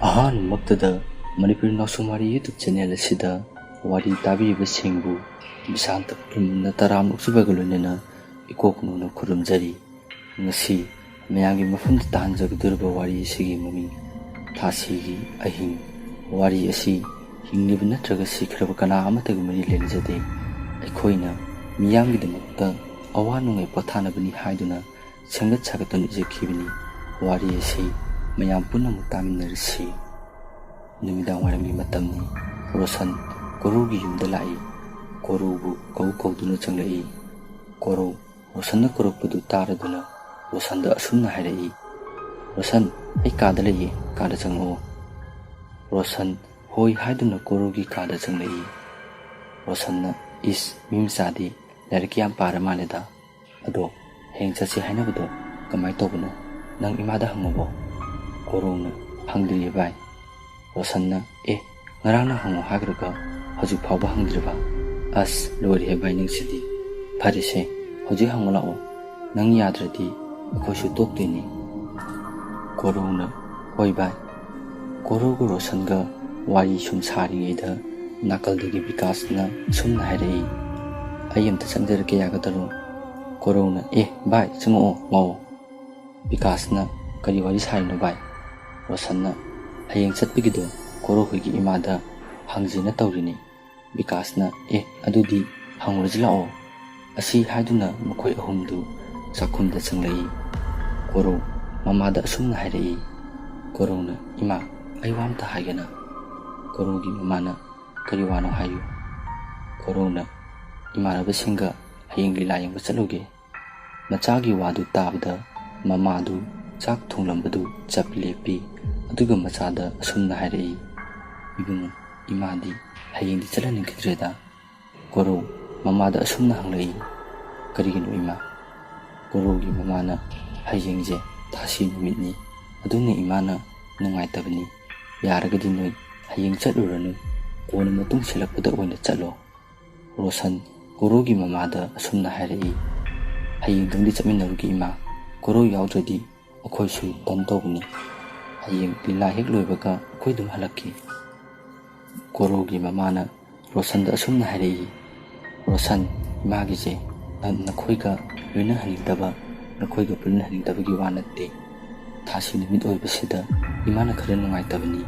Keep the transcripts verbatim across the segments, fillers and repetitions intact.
ꯑꯍꯥꯟꯕꯃꯛꯇꯗ ꯃꯅꯤꯄꯨꯔꯤ ꯅꯥꯎꯁꯨꯝ ꯋꯥꯔꯤ YouTube channel ꯑꯁꯤꯗ ꯋꯥꯔꯤ ꯇꯥꯕꯤꯔꯤꯕꯁꯤꯡꯕꯨ ꯕꯤꯁꯥꯟꯇ ꯈꯨꯔꯨꯝꯅ ꯇꯔꯥꯝꯅ ꯑꯣꯛꯆꯕꯒ ꯂꯣꯏꯅꯅ ꯏꯀꯣꯛ ꯅꯧꯅ ꯈꯨꯔꯨꯝꯖꯔꯤ꯫ ꯉꯁꯤ ꯃꯌꯥꯝꯒꯤ ꯃꯐꯝꯗ ꯇꯥꯍꯟꯖꯒꯗꯧꯔꯤꯕ ꯋꯥꯔꯤ ꯑꯁꯤꯒꯤ ꯃꯃꯤꯡ ꯊꯥꯁꯤꯒꯤ ꯑꯍꯤꯡ꯫ ꯋꯥꯔꯤ ꯑꯁꯤ ꯍꯤꯡꯂꯤꯕ ꯅꯠꯇ꯭ꯔꯒ ꯁꯤꯈ꯭ꯔꯕ ꯀꯅꯥ ꯑꯃꯠꯇꯒ ꯃꯔꯤ ꯂꯩꯅꯖꯗꯦ꯫ ꯑꯩꯈꯣꯏꯅ ꯃꯤꯌꯥꯝꯒꯤꯗꯃꯛꯇ ꯑꯋꯥ ꯅꯨꯡꯉꯥꯏ ꯄꯣꯊꯥꯅꯕꯅꯤ ꯍꯥꯏꯗꯨꯅ ꯁꯦꯝꯒꯠ ꯁꯥꯒꯠꯇꯨꯅ ꯏꯖꯈꯤꯕꯅꯤ꯫ ꯋꯥꯔꯤ ꯑꯁꯤ ꯃꯌꯥꯝ ꯄꯨꯝꯅꯃꯛ ꯇꯥꯃꯤꯟꯅꯔꯁꯤ꯫ ꯅꯨꯃꯤꯗꯥꯡ ꯋꯥꯏꯔꯝꯒꯤ ꯃꯇꯝꯅꯤ꯫ ꯔꯣꯁꯟ ꯀꯣꯔꯧꯒꯤ ꯌꯨꯝꯗ ꯂꯥꯛꯏ꯫ ꯀꯣꯔꯧꯕꯨ ꯀꯧ ꯀꯧꯗꯨꯅ ꯆꯪꯂꯛꯏ꯫ ꯀꯣꯔꯧ ꯔꯣꯁꯟꯅ ꯀꯧꯔꯛꯄꯗꯨ ꯇꯥꯔꯗꯨꯅ ꯔꯣꯁꯟꯗ ꯑꯁꯨꯝꯅ ꯍꯥꯏꯔꯛꯏ, "ꯔꯣꯁꯟ, ꯑꯩ ꯀꯥꯗ ꯂꯩꯌꯦ, ꯀꯥꯗ ꯆꯪꯂꯛꯑꯣ꯫" ꯔꯣꯁꯟ ꯍꯣꯏ ꯍꯥꯏꯗꯨꯅ ꯀꯣꯔꯧꯒꯤ ꯀꯥꯗ ꯆꯪꯂꯛꯏ꯫ ꯔꯣꯁꯟꯅ, "ꯏꯁ, ꯃꯤ ꯃꯆꯥꯗꯤ ꯂꯥꯏꯔꯤꯛ ꯌꯥꯝ ꯄꯥꯔ ꯃꯥꯜꯂꯦꯗ꯫ ꯑꯗꯣ ꯍꯌꯦꯡ ꯆꯠꯁꯦ ꯍꯥꯏꯅꯕꯗꯣ ꯀꯃꯥꯏꯅ ꯇꯧꯕꯅꯣ? ꯅꯪ ꯏꯃꯥꯗ ꯍꯪꯉꯕꯣ?" ꯀꯣꯔꯧꯅ, "ꯍꯪꯗ꯭ꯔꯤꯌꯦ ꯚꯥꯏ꯫" ꯔꯣꯁꯟꯅ, "ꯑꯦ, ꯉꯔꯥꯡꯅ ꯍꯪꯉꯣ ꯍꯥꯏꯈ꯭ꯔꯒ ꯍꯧꯖꯤꯛ ꯐꯥꯎꯕ ꯍꯪꯗ꯭ꯔꯤꯕ? ꯑꯁ, ꯂꯣꯏꯔꯦꯍꯦ ꯚꯥꯏ ꯅꯪꯁꯤꯗꯤ꯫ ꯐꯔꯦꯁꯦ, ꯍꯧꯖꯤꯛ ꯍꯪꯉꯣ ꯂꯥꯛꯑꯣ꯫ ꯅꯪ ꯌꯥꯗ꯭ꯔꯗꯤ ꯑꯩꯈꯣꯏꯁꯨ ꯇꯣꯛꯇꯣꯏꯅꯤ꯫" ꯀꯣꯔꯧꯅ, "ꯍꯣꯏ ꯚꯥꯏ꯫" ꯀꯣꯔꯧꯒ ꯔꯣꯁꯟꯒ ꯋꯥꯔꯤ ꯁꯨꯝ ꯁꯥꯔꯤꯉꯩꯗ ꯅꯥꯀꯜꯗꯒꯤ ꯕꯤꯀꯥꯁꯅ ꯁꯨꯝꯅ ꯍꯥꯏꯔꯛꯏ, "ꯑꯩ ꯑꯝꯇ ꯆꯪꯖꯔꯛꯀꯦ, ꯌꯥꯒꯗꯔꯣ?" ꯀꯣꯔꯧꯅ, "ꯑꯦ ꯚꯥꯏ, ꯆꯪꯉꯛꯑꯣ, ꯂꯥꯛꯑꯣ꯫" ꯕꯤꯀꯥꯁꯅ, "ꯀꯔꯤ ꯋꯥꯔꯤ ꯁꯥꯔꯤꯅꯣ ꯚꯥꯏ?" ꯔꯣꯁꯟꯅ, "ꯍꯌꯦꯡ ꯆꯠꯄꯒꯤꯗꯣ ꯀꯣꯔꯧ ꯍꯣꯏꯒꯤ ꯏꯃꯥꯗ ꯍꯪꯖꯦꯅ ꯇꯧꯔꯤꯅꯤ꯫" ꯕꯤꯀꯥꯁꯅ, "ꯑꯦ, ꯑꯗꯨꯗꯤ ꯍꯪꯉꯨꯔꯁꯤ ꯂꯥꯛꯑꯣ꯫" ꯑꯁꯤ ꯍꯥꯏꯗꯨꯅ ꯃꯈꯣꯏ ꯑꯍꯨꯝꯗꯨ ꯆꯥꯛꯈꯨꯝꯗ ꯆꯪꯂꯛꯏ꯫ ꯀꯣꯔꯧ ꯃꯃꯥꯗ ꯑꯁꯨꯝꯅ ꯍꯥꯏꯔꯛꯏ꯫ ꯀꯣꯔꯧꯅ, "ꯏꯃꯥ, ꯑꯩ ꯋꯥ ꯑꯝꯇ ꯍꯥꯏꯒꯦꯅ꯫" ꯀꯣꯔꯧꯒꯤ ꯃꯃꯥꯅ, "ꯀꯔꯤ ꯋꯥꯅꯣ ꯍꯥꯏꯌꯨ꯫" ꯀꯣꯔꯧꯅ, "ꯏꯃꯥꯟꯅꯕꯁꯤꯡꯒ ꯍꯌꯦꯡ ꯂꯤꯂꯥ ꯌꯦꯡꯕ ꯆꯠꯂꯨꯒꯦ꯫" ꯃꯆꯥꯒꯤ ꯋꯥꯗꯨ ꯇꯥꯕꯗ ꯃꯃꯥꯗꯨ ꯆꯥꯛ ꯊꯣꯡꯂꯝꯕꯗꯨ ꯆꯞ ꯂꯦꯞꯄꯤ꯫ ꯑꯗꯨꯒ ꯃꯆꯥꯗ ꯑꯁꯨꯝꯅ ꯍꯥꯏꯔꯛꯏ, "ꯏꯕꯨꯡꯉꯣ, ꯏꯃꯥꯗꯤ ꯍꯌꯦꯡꯗꯤ ꯆꯠꯍꯟꯅꯤꯡꯈꯤꯗ꯭ꯔꯦꯗ꯫" ꯀꯣꯔꯧ ꯃꯃꯥꯗ ꯑꯁꯨꯝꯅ ꯍꯪꯂꯛꯏ, "ꯀꯔꯤꯒꯤꯅꯣ ꯏꯃꯥ?" ꯀꯣꯔꯧꯒꯤ ꯃꯃꯥꯅ, "ꯍꯌꯦꯡꯁꯦ ꯊꯥꯁꯤ ꯅꯨꯃꯤꯠꯅꯤ, ꯑꯗꯨꯅ ꯏꯃꯥꯅ ꯅꯨꯡꯉꯥꯏꯇꯕꯅꯤ꯫ ꯌꯥꯔꯒꯗꯤ ꯅꯣꯏ ꯍꯌꯦꯡ ꯆꯠꯂꯨꯔꯅꯨ, ꯀꯣꯟꯅ ꯃꯇꯨꯡ ꯁꯤꯜꯂꯛꯄꯗ ꯑꯣꯏꯅ ꯆꯠꯂꯣ꯫ ꯔꯣꯁꯟ ꯀꯣꯔꯧꯒꯤ ꯃꯃꯥꯗ ꯑꯁꯨꯝꯅ ꯍꯥꯏꯔꯛꯏ, "ꯍꯌꯦꯡꯗꯪꯗꯤ ꯆꯠꯃꯤꯟꯅꯔꯨꯒꯦ ꯏꯃꯥ, ꯀꯣꯔꯧ ꯌꯥꯎꯗ꯭ꯔꯗꯤ ꯑꯩꯈꯣꯏꯁꯨ ꯇꯟ ꯇꯧꯕꯅꯤ꯫" ꯍꯌꯦꯡ ꯂꯤꯂꯥ ꯍꯦꯛ ꯂꯣꯏꯕꯒ ꯑꯩꯈꯣꯏ ꯑꯗꯨꯝ ꯍꯜꯂꯛꯀꯦ꯫ ꯀꯣꯔꯧꯒꯤ ꯃꯃꯥꯅ ꯔꯣꯁꯟꯗ ꯑꯁꯨꯝꯅ ꯍꯥꯏꯔꯛꯏ, "ꯔꯣꯁꯟ, ꯏꯃꯥꯒꯤꯁꯦ ꯅ-, ꯅꯈꯣꯏꯒ ꯂꯣꯏꯅꯍꯟꯅꯤꯡꯗꯕ, ꯅꯈꯣꯏꯒ ꯄꯨꯟꯅꯍꯟꯅꯤꯡꯗꯕꯒꯤ ꯋꯥ ꯅꯠꯇꯦ꯫ ꯊꯥꯁꯤ ꯅꯨꯃꯤꯠ ꯑꯣꯏꯕꯁꯤꯗ ꯏꯃꯥꯅ ꯈꯔ ꯅꯨꯡꯉꯥꯏꯇꯕꯅꯤ꯫"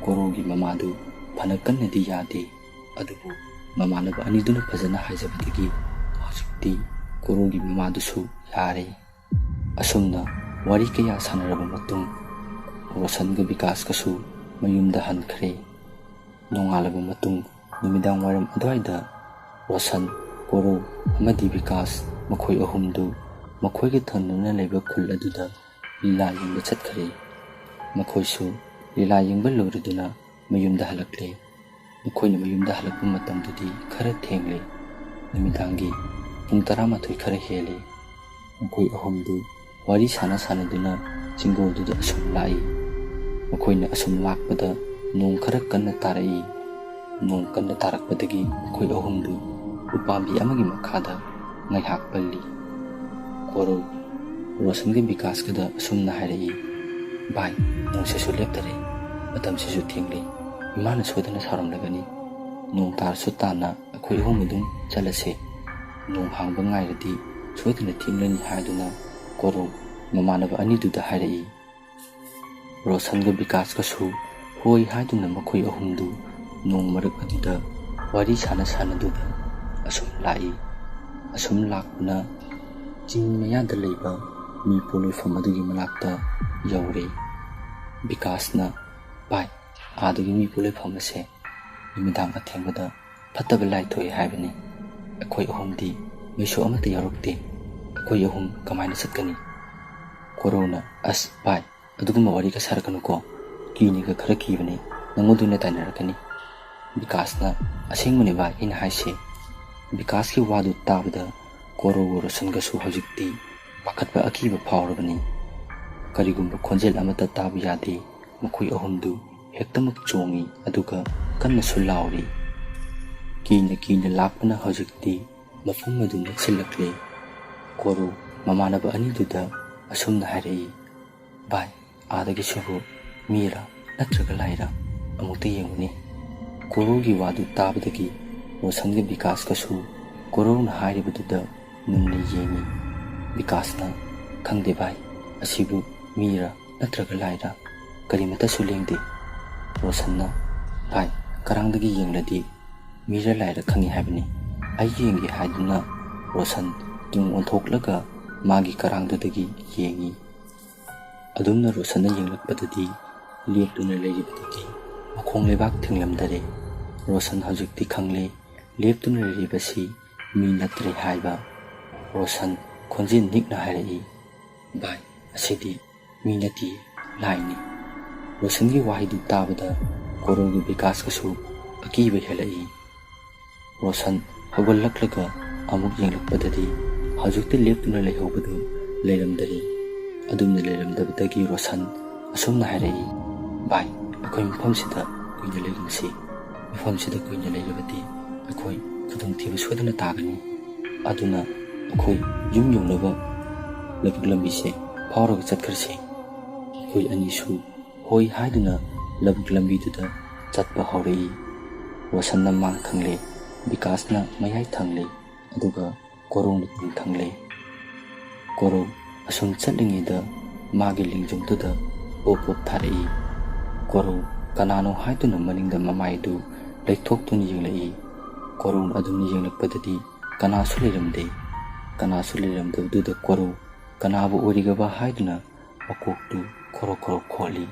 ꯀꯣꯔꯧꯒꯤ ꯃꯃꯥꯗꯨ ꯐꯅ ꯀꯟꯅꯗꯤ ꯌꯥꯗꯦ, ꯑꯗꯨꯕꯨ ꯃꯃꯥꯟꯅꯕ ꯑꯅꯤꯗꯨꯅ ꯐꯖꯅ ꯍꯥꯏꯖꯕꯗꯒꯤ ꯍꯧꯖꯤꯛꯇꯤ ꯀꯣꯔꯧꯒꯤ ꯃꯃꯥꯗꯨꯁꯨ ꯌꯥꯔꯦ꯫ ꯑꯁꯨꯝꯅ ꯋꯥꯔꯤ ꯀꯌꯥ ꯁꯥꯟꯅꯔꯕ ꯃꯇꯨꯡ ꯔꯣꯁꯟꯒ ꯕꯤꯀꯥꯁꯀꯁꯨ ꯃꯌꯨꯝꯗ ꯍꯟꯈ꯭ꯔꯦ꯫ ꯅꯣꯡꯉꯥꯜꯂꯕ ꯃꯇꯨꯡ ꯅꯨꯃꯤꯗꯥꯡ ꯋꯥꯏꯔꯝ ꯑꯗꯨꯋꯥꯏꯗ ꯔꯣꯁꯟ, ꯀꯣꯔꯧ ꯑꯃꯗꯤ ꯕꯤꯀꯥꯁ ꯃꯈꯣꯏ ꯑꯍꯨꯝꯗꯨ ꯃꯈꯣꯏꯒ ꯊꯪꯅꯅ ꯂꯩꯕ ꯈꯨꯜ ꯑꯗꯨꯗ ꯂꯤꯂꯥ ꯌꯦꯡꯕ ꯆꯠꯈ꯭ꯔꯦ꯫ ꯃꯈꯣꯏꯁꯨ ꯂꯤꯂꯥ ꯌꯦꯡꯕ ꯂꯣꯏꯔꯗꯨꯅ ꯃꯌꯨꯝꯗ ꯍꯜꯂꯛꯂꯦ꯫ ꯃꯈꯣꯏꯅ ꯃꯌꯨꯝꯗ ꯍꯜꯂꯛꯄ ꯃꯇꯝꯗꯗꯤ ꯈꯔ ꯊꯦꯡꯂꯦ꯫ ꯅꯨꯃꯤꯗꯥꯡꯒꯤ ꯄꯨꯡ ꯇꯔꯥꯃꯥꯊꯣꯏ ꯈꯔ ꯍꯦꯜꯂꯦ꯫ ꯃꯈꯣꯏ ꯑꯍꯨꯝꯗꯨ ꯋꯥꯔꯤ ꯁꯥꯟꯅ ꯁꯥꯟꯅꯗꯨꯅ ꯆꯤꯡꯒꯣꯜꯗꯨꯗ ꯑꯁꯨꯝ ꯂꯥꯛꯏ꯫ ꯃꯈꯣꯏꯅ ꯑꯁꯨꯝ ꯂꯥꯛꯄꯗ ꯅꯣꯡ ꯈꯔ ꯀꯟꯅ ꯇꯥꯔꯛꯏ꯫ ꯅꯣꯡ ꯀꯟꯅ ꯇꯥꯔꯛꯄꯗꯒꯤ ꯃꯈꯣꯏ ꯑꯍꯨꯝꯗꯨ ꯎꯄꯥꯝꯕꯤ ꯑꯃꯒꯤ ꯃꯈꯥꯗ ꯉꯥꯏꯍꯥꯛ ꯄꯜꯂꯤ꯫ ꯀꯣꯔꯧ ꯔꯣꯁꯟꯒ ꯕꯤꯀꯥꯁꯀꯗ ꯑꯁꯨꯝꯅ ꯍꯥꯏꯔꯛꯏ, "ꯚꯥꯏ, ꯅꯣꯡꯁꯤꯁꯨ ꯂꯦꯞꯇꯔꯦ, ꯃꯇꯝꯁꯤꯁꯨ ꯊꯦꯡꯂꯦ, ꯏꯃꯥꯅ ꯁꯣꯏꯗꯅ ꯁꯥꯎꯔꯝꯂꯒꯅꯤ꯫ ꯅꯣꯡ ꯇꯥꯔꯁꯨ ꯇꯥꯅ ꯑꯩꯈꯣꯏ ꯑꯍꯨꯝ ꯑꯗꯨꯝ ꯆꯠꯂꯁꯦ꯫ ꯅꯣꯡ ꯍꯥꯡꯕ ꯉꯥꯏꯔꯗꯤ ꯁꯣꯏꯗꯅ ꯊꯦꯡꯂꯅꯤ" ꯍꯥꯏꯗꯨꯅ ꯀꯣꯔꯧ ꯃꯃꯥꯟꯅꯕ ꯑꯅꯤꯗꯨꯗ ꯍꯥꯏꯔꯛꯏ꯫ ꯔꯣꯁꯟꯒ ꯕꯤꯀꯥꯁꯀꯁꯨ ꯍꯣꯏ ꯍꯥꯏꯗꯨꯅ ꯃꯈꯣꯏ ꯑꯍꯨꯝꯗꯨ ꯅꯣꯡ ꯃꯔꯛ ꯑꯗꯨꯗ ꯋꯥꯔꯤ ꯁꯥꯟꯅ ꯁꯥꯟꯅꯗꯨꯅ ꯑꯁꯨꯝ ꯂꯥꯛꯏ꯫ ꯑꯁꯨꯝ ꯂꯥꯛꯄꯅ ꯆꯤꯡ ꯃꯌꯥꯗ ꯂꯩꯕ ꯃꯤ ꯄꯣꯂꯣꯏꯐꯝ ꯑꯗꯨꯒꯤ ꯃꯅꯥꯛꯇ ꯌꯧꯔꯦ꯫ ꯕꯤꯀꯥꯁꯅ, "ꯚꯥꯏ, ꯑꯥꯗꯒꯤ ꯃꯤ ꯄꯣꯂꯣꯏꯐꯝ ꯑꯁꯦ ꯅꯨꯃꯤꯗꯥꯡ ꯑꯊꯦꯡꯕꯗ ꯐꯠꯇꯕ ꯂꯥꯏ ꯊꯣꯛꯑꯦ ꯍꯥꯏꯕꯅꯤ꯫ ꯑꯩꯈꯣꯏ ꯑꯍꯨꯝꯗꯤ ꯃꯤꯁꯨ ꯑꯃꯠꯇ ꯌꯥꯎꯔꯛꯇꯦ꯫ ꯑꯩꯈꯣꯏ ꯑꯍꯨꯝ ꯀꯃꯥꯏꯅ ꯆꯠꯀꯅꯤ?" ꯀꯣꯔꯧꯅ, "ꯑꯁ ꯚꯥꯏ, ꯑꯗꯨꯒꯨꯝꯕ ꯋꯥꯔꯤꯒ ꯁꯥꯔꯛꯀꯅꯨꯀꯣ꯫ ꯀꯤꯅꯤꯒ ꯈꯔ ꯀꯤꯕꯅꯤ, ꯅꯪꯉꯣꯟꯗ ꯑꯣꯏꯅ ꯇꯥꯏꯅꯔꯛꯀꯅꯤ꯫" ꯕꯤꯀꯥꯁꯅ, "ꯑꯁꯦꯡꯕꯅꯦ ꯚꯥꯏ ꯑꯩꯅ ꯍꯥꯏꯁꯦ꯫" ꯕꯤꯀꯥꯁꯀꯤ ꯋꯥꯗꯨ ꯇꯥꯕꯗ ꯀꯣꯔꯧꯒ ꯔꯣꯁꯟꯒꯁꯨ ꯍꯧꯖꯤꯛꯇꯤ ꯄꯥꯈꯠꯄ ꯑꯀꯤꯕ ꯐꯥꯎꯔꯕꯅꯤ꯫ ꯀꯔꯤꯒꯨꯝꯕ ꯈꯣꯟꯖꯦꯜ ꯑꯃꯠꯇ ꯇꯥꯕ ꯌꯥꯗꯦ꯫ ꯃꯈꯣꯏ ꯑꯍꯨꯝꯗꯨ ꯍꯦꯛꯇꯃꯛ ꯆꯣꯡꯏ, ꯑꯗꯨꯒ ꯀꯟꯅꯁꯨ ꯂꯥꯎꯔꯤ꯫ ꯀꯤꯅ ꯀꯤꯅ ꯂꯥꯛꯄꯅ ꯍꯧꯖꯤꯛꯇꯤ ꯃꯐꯝ ꯑꯗꯨ ꯅꯛꯁꯤꯜꯂꯛꯂꯦ꯫ ꯀꯣꯔꯧ ꯃꯃꯥꯟꯅꯕ ꯑꯅꯤꯗꯨꯗ ꯑꯁꯨꯝꯅ ꯍꯥꯏꯔꯛꯏ, "ꯚꯥꯏ, ꯑꯥꯗꯒꯤꯁꯤꯕꯨ ꯃꯤꯔꯥ ꯅꯠꯇ꯭ꯔꯒ ꯂꯥꯏꯔꯥ? ꯑꯃꯨꯛꯇ ꯌꯦꯡꯉꯨꯅꯤ꯫ ꯀꯣꯔꯧꯒꯤ ꯋꯥꯗꯨ ꯇꯥꯕꯗꯒꯤ ꯔꯣꯁꯟꯒ ꯕꯤꯀꯥꯁꯀꯁꯨ ꯀꯣꯔꯧꯅ ꯍꯥꯏꯔꯤꯕꯗꯨꯗ ꯃꯨꯟꯅ ꯌꯦꯡꯉꯤ꯫ ꯕꯤꯀꯥꯁꯅ, "ꯈꯪꯗꯦ ꯚꯥꯏ, ꯑꯁꯤꯕꯨ ꯃꯤꯔꯥ ꯅꯠꯇ꯭ꯔꯒ ꯂꯥꯏꯔꯥ? ꯀꯔꯤꯃꯠꯇꯁꯨ ꯂꯦꯡꯗꯦ꯫" ꯔꯣꯁꯟꯅ, "ꯚꯥꯏ, ꯀꯔꯥꯡꯗꯒꯤ ꯌꯦꯡꯂꯗꯤ ꯃꯤꯔ ꯂꯥꯏꯔ ꯈꯪꯉꯤ ꯍꯥꯏꯕꯅꯤ꯫" ꯑꯩ ꯌꯦꯡꯒꯦ ꯍꯥꯏꯗꯨꯅ ꯔꯣꯁꯟ ꯇꯨꯡ ꯑꯣꯟꯊꯣꯛꯂꯒ ꯃꯥꯒꯤ ꯀꯔꯥꯡꯗꯨꯗꯒꯤ ꯌꯦꯡꯉꯤ꯫ ꯑꯗꯨꯝꯅ ꯔꯣꯁꯟꯅ ꯌꯦꯡꯂꯛꯄꯗꯗꯤ ꯂꯦꯞꯇꯨꯅ ꯂꯩꯔꯤꯕꯗꯨꯗꯤ ꯃꯈꯣꯡ ꯂꯩꯕꯥꯛ ꯊꯦꯡꯂꯝꯗꯔꯦ꯫ ꯔꯣꯁꯟ ꯍꯧꯖꯤꯛꯇꯤ ꯈꯪꯂꯦ, ꯂꯦꯞꯇꯨꯅ ꯂꯩꯔꯤꯕꯁꯤ ꯃꯤ ꯅꯠꯇ꯭ꯔꯦ ꯍꯥꯏꯕ꯫ ꯔꯣꯁꯟ ꯈꯣꯟꯖꯦꯜ ꯅꯤꯛꯅ ꯍꯥꯏꯔꯛꯏ, "ꯚꯥꯏ, ꯑꯁꯤꯗꯤ ꯃꯤ ꯅꯠꯇꯦ, ꯂꯥꯏꯅꯤ꯫" ꯔꯣꯁꯟꯒꯤ ꯋꯥꯍꯩꯗꯨ ꯇꯥꯕꯗ ꯀꯣꯔꯧꯒꯤ ꯕꯤꯀꯥꯁꯀꯁꯨ ꯑꯀꯤꯕ ꯍꯦꯜꯂꯛꯏ꯫ ꯔꯣꯁꯟ ꯍꯧꯒꯠꯂꯛꯂꯒ ꯑꯃꯨꯛ ꯌꯦꯡꯂꯛꯄꯗꯗꯤ ꯍꯧꯖꯤꯛꯇ ꯂꯦꯞꯇꯨꯅ ꯂꯩꯍꯧꯕꯗꯨ ꯂꯩꯔꯝꯗꯔꯦ꯫ ꯑꯗꯨꯝꯅ ꯂꯩꯔꯝꯗꯕꯗꯒꯤ ꯔꯣꯁꯟ ꯑꯁꯨꯝꯅ ꯍꯥꯏꯔꯛꯏ, "ꯚꯥꯏ, ꯑꯩꯈꯣꯏ ꯃꯐꯝꯁꯤꯗ ꯀꯨꯏꯅ ꯂꯩꯒꯨꯝꯁꯤ꯫ ꯃꯐꯝꯁꯤꯗ ꯀꯨꯏꯅ ꯂꯩꯔꯕꯗꯤ ꯑꯩꯈꯣꯏ ꯈꯨꯗꯣꯡꯊꯤꯕ ꯁꯣꯏꯗꯅ ꯇꯥꯒꯅꯤ꯫ ꯑꯗꯨꯅ ꯑꯩꯈꯣꯏ ꯌꯨꯝ ꯌꯧꯅꯕ ꯂꯧꯕꯨꯛ ꯂꯝꯕꯤꯁꯦ ꯐꯥꯎꯔꯒ ꯆꯠꯈ꯭ꯔꯁꯤ꯫" ꯑꯩꯈꯣꯏ ꯑꯅꯤꯁꯨ ꯍꯣꯏ ꯍꯥꯏꯗꯨꯅ ꯂꯧꯕꯨꯛ ꯂꯝꯕꯤꯗꯨꯗ ꯆꯠꯄ ꯍꯧꯔꯛꯏ꯫ ꯔꯣꯁꯟꯅ ꯃꯥꯡ ꯊꯪꯂꯦ, ꯕꯤꯀꯥꯁꯅ ꯃꯌꯥꯏ ꯊꯪꯂꯦ, ꯑꯗꯨꯒ ꯀꯣꯔꯧꯅ ꯇꯨꯡ ꯊꯪꯂꯦ꯫ ꯀꯣꯔꯧ ꯑꯁꯨꯝ ꯆꯠꯂꯤꯉꯩꯗ ꯃꯥꯒꯤ ꯂꯦꯡꯖꯨꯝꯗꯨꯗ ꯄꯣꯞ ꯄꯣꯞ ꯊꯥꯔꯛꯏ꯫ ꯀꯣꯔꯧ ꯀꯅꯥꯅꯣ ꯍꯥꯏꯗꯨꯅ ꯃꯅꯤꯡꯗ ꯃꯃꯥꯏꯗꯨ ꯂꯩꯊꯣꯛꯇꯨꯅ ꯌꯦꯡꯂꯛꯏ꯫ ꯀꯣꯔꯧꯅ ꯑꯗꯨꯝꯅ ꯌꯦꯡꯂꯛꯄꯗꯗꯤ ꯀꯅꯥꯁꯨ ꯂꯩꯔꯝꯗꯦ꯫ ꯀꯅꯥꯁꯨ ꯂꯩꯔꯝꯗꯕꯗꯨꯗ ꯀꯣꯔꯧ ꯀꯅꯥꯕꯨ ꯑꯣꯏꯔꯤꯒꯕ ꯍꯥꯏꯗꯨꯅ ꯃꯀꯣꯛꯇꯨ ꯈꯣꯔꯣ ꯈꯣꯔꯣ ꯈꯣꯜꯂꯤ꯫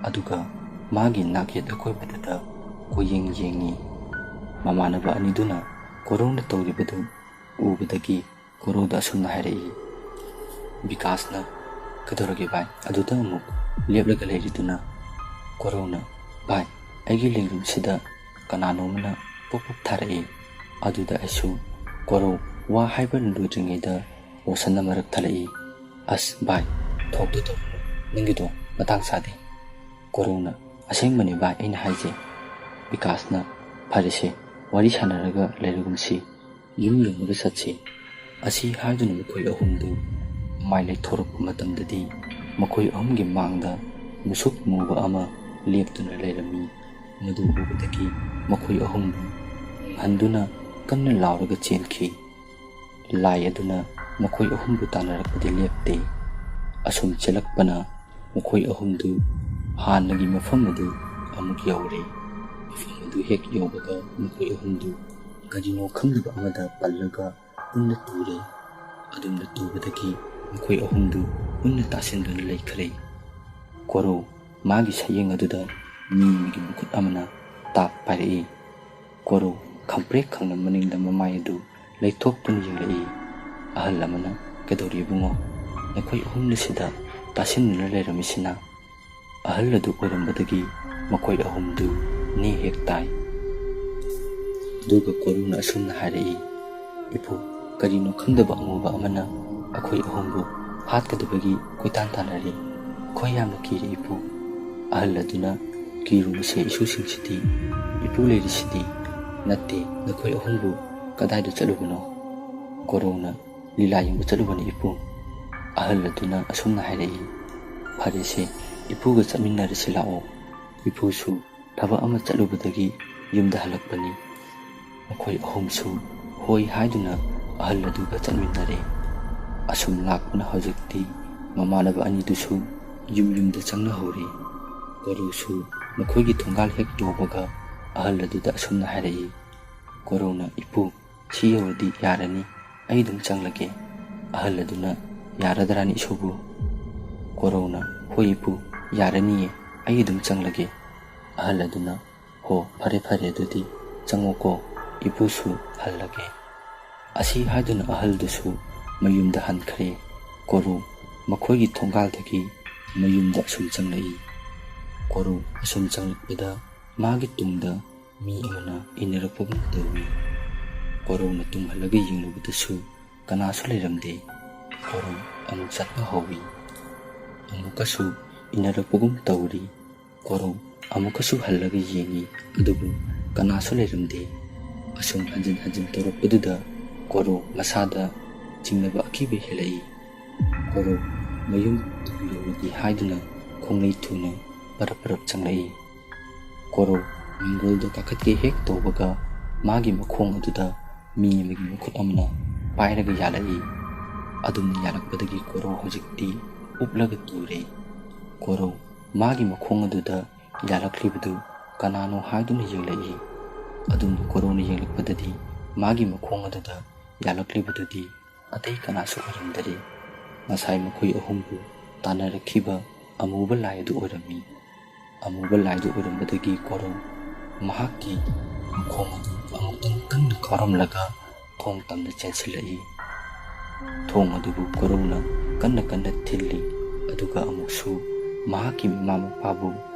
ꯑꯗꯨꯒ ꯃꯥꯒꯤ ꯅꯥꯛꯌꯦꯠ ꯑꯀꯣꯏꯕꯗꯨꯗ ꯀꯣꯏꯌꯦꯡ ꯌꯦꯡꯉꯤ꯫ ꯃꯃꯥꯟꯅꯕ ꯑꯅꯤꯗꯨꯅ ꯀꯣꯔꯧꯅ ꯇꯧꯔꯤꯕꯗꯨ ꯎꯕꯗꯒꯤ ꯀꯣꯔꯧꯗ ꯑꯁꯨꯝꯅ ꯍꯥꯏꯔꯛꯏ, ꯕꯤꯀꯥꯁꯅ, "ꯀꯩꯗꯧꯔꯒꯦ ꯚꯥꯏ?" ꯑꯗꯨꯗ ꯑꯃꯨꯛ ꯂꯦꯞꯂꯒ ꯂꯩꯔꯤꯗꯨꯅ ꯀꯣꯔꯧꯅ, "ꯚꯥꯏ, ꯑꯩꯒꯤ ꯂꯦꯡꯖꯨꯝꯁꯤꯗ ꯀꯅꯥꯅꯣꯝꯅ ꯄꯣꯞ ꯄꯣꯞ ꯊꯥꯔꯛꯏ꯫" ꯑꯗꯨꯗ ꯑꯩꯁꯨ ꯀꯣꯔꯧ ꯋꯥ ꯍꯥꯏꯕ ꯂꯣꯏꯗ꯭ꯔꯤꯉꯩꯗ ꯔꯣꯁꯟꯅ ꯃꯔꯛ ꯊꯠꯂꯛꯏ, "ꯑꯁ ꯚꯥꯏ, ꯊꯣꯛꯇꯣ ꯇꯧꯔꯨꯅꯨ, ꯅꯪꯒꯤꯗꯣ ꯃꯇꯥꯡ ꯆꯥꯗꯦ꯫" ꯀꯣꯔꯧꯅ, "ꯑꯁꯦꯡꯕꯅꯤ ꯚꯥꯏ ꯑꯩꯅ ꯍꯥꯏꯁꯦ꯫" ꯕꯤꯀꯥꯁꯅ, "ꯐꯔꯦꯁꯦ, ꯋꯥꯔꯤ ꯁꯥꯟꯅꯔꯒ ꯂꯩꯔꯒꯨꯝꯁꯤ, ꯌꯨꯝ ꯌꯧꯅꯕ ꯆꯠꯁꯤ꯫" ꯑꯁꯤ ꯍꯥꯏꯗꯨꯅ ꯃꯈꯣꯏ ꯑꯍꯨꯝꯗꯨ ꯃꯃꯥꯏ ꯂꯩꯊꯣꯔꯛꯄ ꯃꯇꯝꯗꯗꯤ ꯃꯈꯣꯏ ꯑꯍꯨꯝꯒꯤ ꯃꯥꯡꯗ ꯃꯨꯁꯨꯛ ꯃꯨꯕ ꯑꯃ ꯂꯦꯞꯇꯨꯅ ꯂꯩꯔꯝꯃꯤ꯫ ꯃꯗꯨ ꯎꯕꯗꯒꯤ ꯃꯈꯣꯏ ꯑꯍꯨꯝꯕꯨ ꯍꯟꯗꯨꯅ ꯀꯟꯅ ꯂꯥꯎꯔꯒ ꯆꯦꯟꯈꯤ꯫ ꯂꯥꯏ ꯑꯗꯨꯅ ꯃꯈꯣꯏ ꯑꯍꯨꯝꯕꯨ ꯇꯥꯟꯅꯔꯛꯄꯗꯤ ꯂꯦꯞꯇꯦ꯫ ꯑꯁꯨꯝ ꯆꯦꯜꯂꯛꯄꯅ ꯃꯈꯣꯏ ꯑꯍꯨꯝꯗꯨ ꯍꯥꯟꯅꯒꯤ ꯃꯐꯝ ꯑꯗꯨ ꯑꯃꯨꯛ ꯌꯧꯔꯦ꯫ ꯃꯐꯝ ꯑꯗꯨ ꯍꯦꯛ ꯌꯧꯕꯒ ꯃꯈꯣꯏ ꯑꯍꯨꯝꯗꯨ ꯀꯔꯤꯅꯣ ꯈꯪꯗꯕ ꯑꯃꯗ ꯄꯜꯂꯒ ꯄꯨꯟꯅ ꯇꯨꯔꯦ꯫ ꯑꯗꯨꯝꯅ ꯇꯨꯕꯗꯒꯤ ꯃꯈꯣꯏ ꯑꯍꯨꯝꯗꯨ ꯄꯨꯟꯅ ꯇꯥꯁꯤꯟꯗꯨꯅ ꯂꯩꯈ꯭ꯔꯦ꯫ ꯀꯣꯔꯧ ꯃꯥꯒꯤ ꯁꯌꯦꯡ ꯑꯗꯨꯗ ꯃꯤ ꯑꯃꯒꯤ ꯃꯈꯨꯠ ꯑꯃꯅ ꯇꯥꯞ ꯄꯥꯏꯔꯛꯏ꯫ ꯀꯣꯔꯧ ꯈꯪꯄ꯭ꯔꯦꯛ ꯈꯪꯅ ꯃꯅꯤꯡꯗ ꯃꯃꯥꯏ ꯑꯗꯨ ꯂꯩꯊꯣꯛꯇꯨꯅ ꯌꯦꯡꯂꯛꯏ꯫ ꯑꯍꯜ ꯑꯃꯅ, "ꯀꯩꯗꯧꯔꯤ ꯏꯕꯨꯡꯉꯣ? ꯅꯈꯣꯏ ꯑꯍꯨꯝꯅ ꯁꯤꯗ ꯇꯥꯁꯤꯟꯗꯨꯅ ꯂꯩꯔꯝꯃꯤꯁꯤꯅ?" ꯑꯍꯜ ꯑꯗꯨ ꯑꯣꯏꯔꯝꯕꯗꯒꯤ ꯃꯈꯣꯏ ꯑꯍꯨꯝꯗꯨ ꯅꯦ ꯍꯦꯛ ꯇꯥꯏ꯫ ꯑꯗꯨꯒ ꯀꯣꯔꯧꯅ ꯑꯁꯨꯝꯅ ꯍꯥꯏꯔꯛꯏ, "ꯏꯄꯨ, ꯀꯔꯤꯅꯣ ꯈꯪꯗꯕ ꯑꯃꯨꯕ ꯑꯃꯅ ꯑꯩꯈꯣꯏ ꯑꯍꯨꯝꯕꯨ ꯍꯥꯠꯀꯗꯕꯒꯤ ꯀꯣꯏꯇꯥꯟ ꯇꯥꯟꯅꯔꯤ꯫ ꯑꯩꯈꯣꯏ ꯌꯥꯝꯅ ꯀꯤꯔꯦ ꯏꯄꯨ꯫" ꯑꯍꯜ ꯑꯗꯨꯅ, "ꯀꯤꯔꯨꯅꯨꯁꯦ ꯏꯁꯨꯁꯤꯡꯁꯤꯗꯤ, ꯏꯄꯨ ꯂꯩꯔꯤꯁꯤꯗꯤ꯫" "ꯅꯠꯇꯦ, ꯅꯈꯣꯏ ꯑꯍꯨꯝꯕꯨ ꯀꯗꯥꯏꯗ ꯆꯠꯂꯨꯕꯅꯣ?" ꯀꯣꯔꯧꯅ, "ꯂꯤꯂꯥ ꯌꯦꯡꯕ ꯆꯠꯂꯨꯕꯅꯤ ꯏꯄꯨ꯫" ꯑꯍꯜ ꯑꯗꯨꯅ ꯑꯁꯨꯝꯅ ꯍꯥꯏꯔꯛꯏ, "ꯐꯔꯦꯁꯦ, ꯏꯄꯨꯒ ꯆꯠꯃꯤꯟꯅꯔꯁꯤ ꯂꯥꯛꯑꯣ꯫ ꯏꯄꯨꯁꯨ ꯊꯕꯛ ꯑꯃ ꯆꯠꯂꯨꯕꯗꯒꯤ ꯌꯨꯝꯗ ꯍꯜꯂꯛꯄꯅꯤ꯫" ꯃꯈꯣꯏ ꯑꯍꯨꯝꯁꯨ ꯍꯣꯏ ꯍꯥꯏꯗꯨꯅ ꯑꯍꯜ ꯑꯗꯨꯒ ꯆꯠꯃꯤꯟꯅꯔꯦ꯫ ꯑꯁꯨꯝ ꯂꯥꯛꯄꯅ ꯍꯧꯖꯤꯛꯇꯤ ꯃꯃꯥꯟꯅꯕ ꯑꯅꯤꯗꯨꯁꯨ ꯌꯨꯝ ꯌꯨꯝꯗ ꯆꯪꯅꯍꯧꯔꯦ꯫ ꯀꯣꯔꯧꯁꯨ ꯃꯈꯣꯏꯒꯤ ꯊꯣꯡꯒꯥꯜ ꯍꯦꯛ ꯌꯧꯕꯒ ꯑꯍꯜ ꯑꯗꯨꯗ ꯑꯁꯨꯝꯅ ꯍꯥꯏꯔꯛꯏ, ꯀꯣꯔꯧꯅ, "ꯏꯄꯨ, ꯁꯤ ꯌꯧꯔꯗꯤ ꯌꯥꯔꯅꯤ, ꯑꯩ ꯑꯗꯨꯝ ꯆꯪꯂꯒꯦ꯫" ꯑꯍꯜ ꯑꯗꯨꯅ, "ꯌꯥꯔꯗ꯭ꯔꯥꯅꯤ ꯏꯁꯨꯕꯨ?" ꯀꯣꯔꯧꯅ, "ꯍꯣꯏ ꯏꯄꯨ, ꯌꯥꯔꯅꯤꯌꯦ, ꯑꯩ ꯑꯗꯨꯝ ꯆꯪꯂꯒꯦ꯫" ꯑꯍꯜ ꯑꯗꯨꯅ, "ꯍꯣ, ꯐꯔꯦ ꯐꯔꯦ, ꯑꯗꯨꯗꯤ ꯆꯪꯉꯣꯀꯣ, ꯏꯄꯨꯁꯨ ꯍꯜꯂꯒꯦ꯫" ꯑꯁꯤ ꯍꯥꯏꯗꯨꯅ ꯑꯍꯜꯗꯨꯁꯨ ꯃꯌꯨꯝꯗ ꯍꯟꯈ꯭ꯔꯦ꯫ ꯀꯣꯔꯧ ꯃꯈꯣꯏꯒꯤ ꯊꯣꯡꯒꯥꯜꯗꯒꯤ ꯃꯌꯨꯝꯗ ꯑꯁꯨꯝ ꯆꯪꯂꯛꯏ꯫ ꯀꯣꯔꯧ ꯑꯁꯨꯝ ꯆꯪꯂꯛꯄꯗ ꯃꯥꯒꯤ ꯇꯨꯡꯗ ꯃꯤ ꯑꯃꯅ ꯏꯟꯅꯔꯛꯄꯒꯨꯝ ꯇꯧꯏ꯫ ꯀꯣꯔꯧꯅ ꯇꯨꯡ ꯍꯜꯂꯒ ꯌꯦꯡꯂꯨꯕꯗꯁꯨ ꯀꯅꯥꯁꯨ ꯂꯩꯔꯝꯗꯦ꯫ ꯀꯣꯔꯧ ꯑꯃꯨꯛ ꯆꯠꯄ ꯍꯧꯏ꯫ ꯑꯃꯨꯛꯀꯁꯨ ꯏꯟꯅꯔꯛꯄꯒꯨꯝ ꯇꯧꯔꯤ꯫ ꯀꯣꯔꯧ ꯑꯃꯨꯛꯀꯁꯨ ꯍꯜꯂꯒ ꯌꯦꯡꯏ, ꯑꯗꯨꯕꯨ ꯀꯅꯥꯁꯨ ꯂꯩꯔꯝꯗꯦ꯫ ꯑꯁꯨꯝ ꯍꯟꯖꯤꯟ ꯍꯟꯖꯤꯟ ꯇꯧꯔꯛꯄꯗꯨꯗ ꯀꯣꯔꯧ ꯃꯁꯥꯗ ꯆꯤꯡꯅꯕ ꯑꯀꯤꯕ ꯍꯦꯜꯂꯛꯏ꯫ ꯀꯣꯔꯧ ꯃꯌꯨꯝ ꯌꯧꯔꯗꯤ ꯍꯥꯏꯗꯨꯅ ꯈꯣꯡꯂꯩ ꯊꯨꯅ ꯄꯔꯞ ꯄꯔꯞ ꯆꯪꯂꯛꯏ꯫ ꯀꯣꯔꯧ ꯃꯪꯒꯣꯜꯗ ꯀꯥꯈꯠꯀꯦ ꯍꯦꯛ ꯇꯧꯕꯒ ꯃꯥꯒꯤ ꯃꯈꯣꯡ ꯑꯗꯨꯗ ꯃꯤ ꯑꯃꯒꯤ ꯃꯈꯨꯠ ꯑꯃꯅ ꯄꯥꯏꯔꯒ ꯌꯥꯜꯂꯛꯏ꯫ ꯑꯗꯨꯝꯅ ꯌꯥꯜꯂꯛꯄꯗꯒꯤ ꯀꯣꯔꯧ ꯍꯧꯖꯤꯛꯇꯤ ꯎꯞꯂꯒ ꯇꯨꯔꯦ꯫ ꯀꯣꯔꯧ ꯃꯥꯒꯤ ꯃꯈꯣꯡ ꯑꯗꯨꯗ ꯌꯥꯜꯂꯛꯂꯤꯕꯗꯨ ꯀꯅꯥꯅꯣ ꯍꯥꯏꯗꯨꯅ ꯌꯦꯡꯂꯛꯏ꯫ ꯑꯗꯨꯝꯅ ꯀꯣꯔꯧꯅ ꯌꯦꯡꯂꯛꯄꯗꯗꯤ ꯃꯥꯒꯤ ꯃꯈꯣꯡ ꯑꯗꯨꯗ ꯌꯥꯜꯂꯛꯂꯤꯕꯗꯨꯗꯤ ꯑꯇꯩ ꯀꯅꯥꯁꯨ ꯑꯣꯏꯔꯝꯗꯔꯦ꯫ ꯉꯁꯥꯏ ꯃꯈꯣꯏ ꯑꯍꯨꯝꯕꯨ ꯇꯥꯟꯅꯔꯛꯈꯤꯕ ꯑꯃꯨꯕ ꯂꯥꯏ ꯑꯗꯨ ꯑꯣꯏꯔꯝꯃꯤ꯫ ꯑꯃꯨꯕ ꯂꯥꯏꯗꯨ ꯑꯣꯏꯔꯝꯕꯗꯒꯤ ꯀꯣꯔꯧ ꯃꯍꯥꯛꯀꯤ ꯃꯈꯣꯡ ꯑꯗꯨ ꯑꯃꯨꯛꯇꯪ ꯀꯟꯅ ꯀꯥꯎꯔꯝꯂꯒ ꯊꯣꯡ ꯇꯝꯅ ꯆꯦꯟꯁꯤꯜꯂꯛꯏ꯫ ꯊꯣꯡ ꯑꯗꯨꯕꯨ ꯀꯣꯔꯧꯅ ꯀꯟꯅ ꯀꯟꯅ ꯊꯤꯜꯂꯤ, ꯑꯗꯨꯒ ꯑꯃꯨꯛꯁꯨ ꯃꯍꯥꯛꯀꯤ ꯃꯃꯥ ꯃꯄꯥꯕꯨ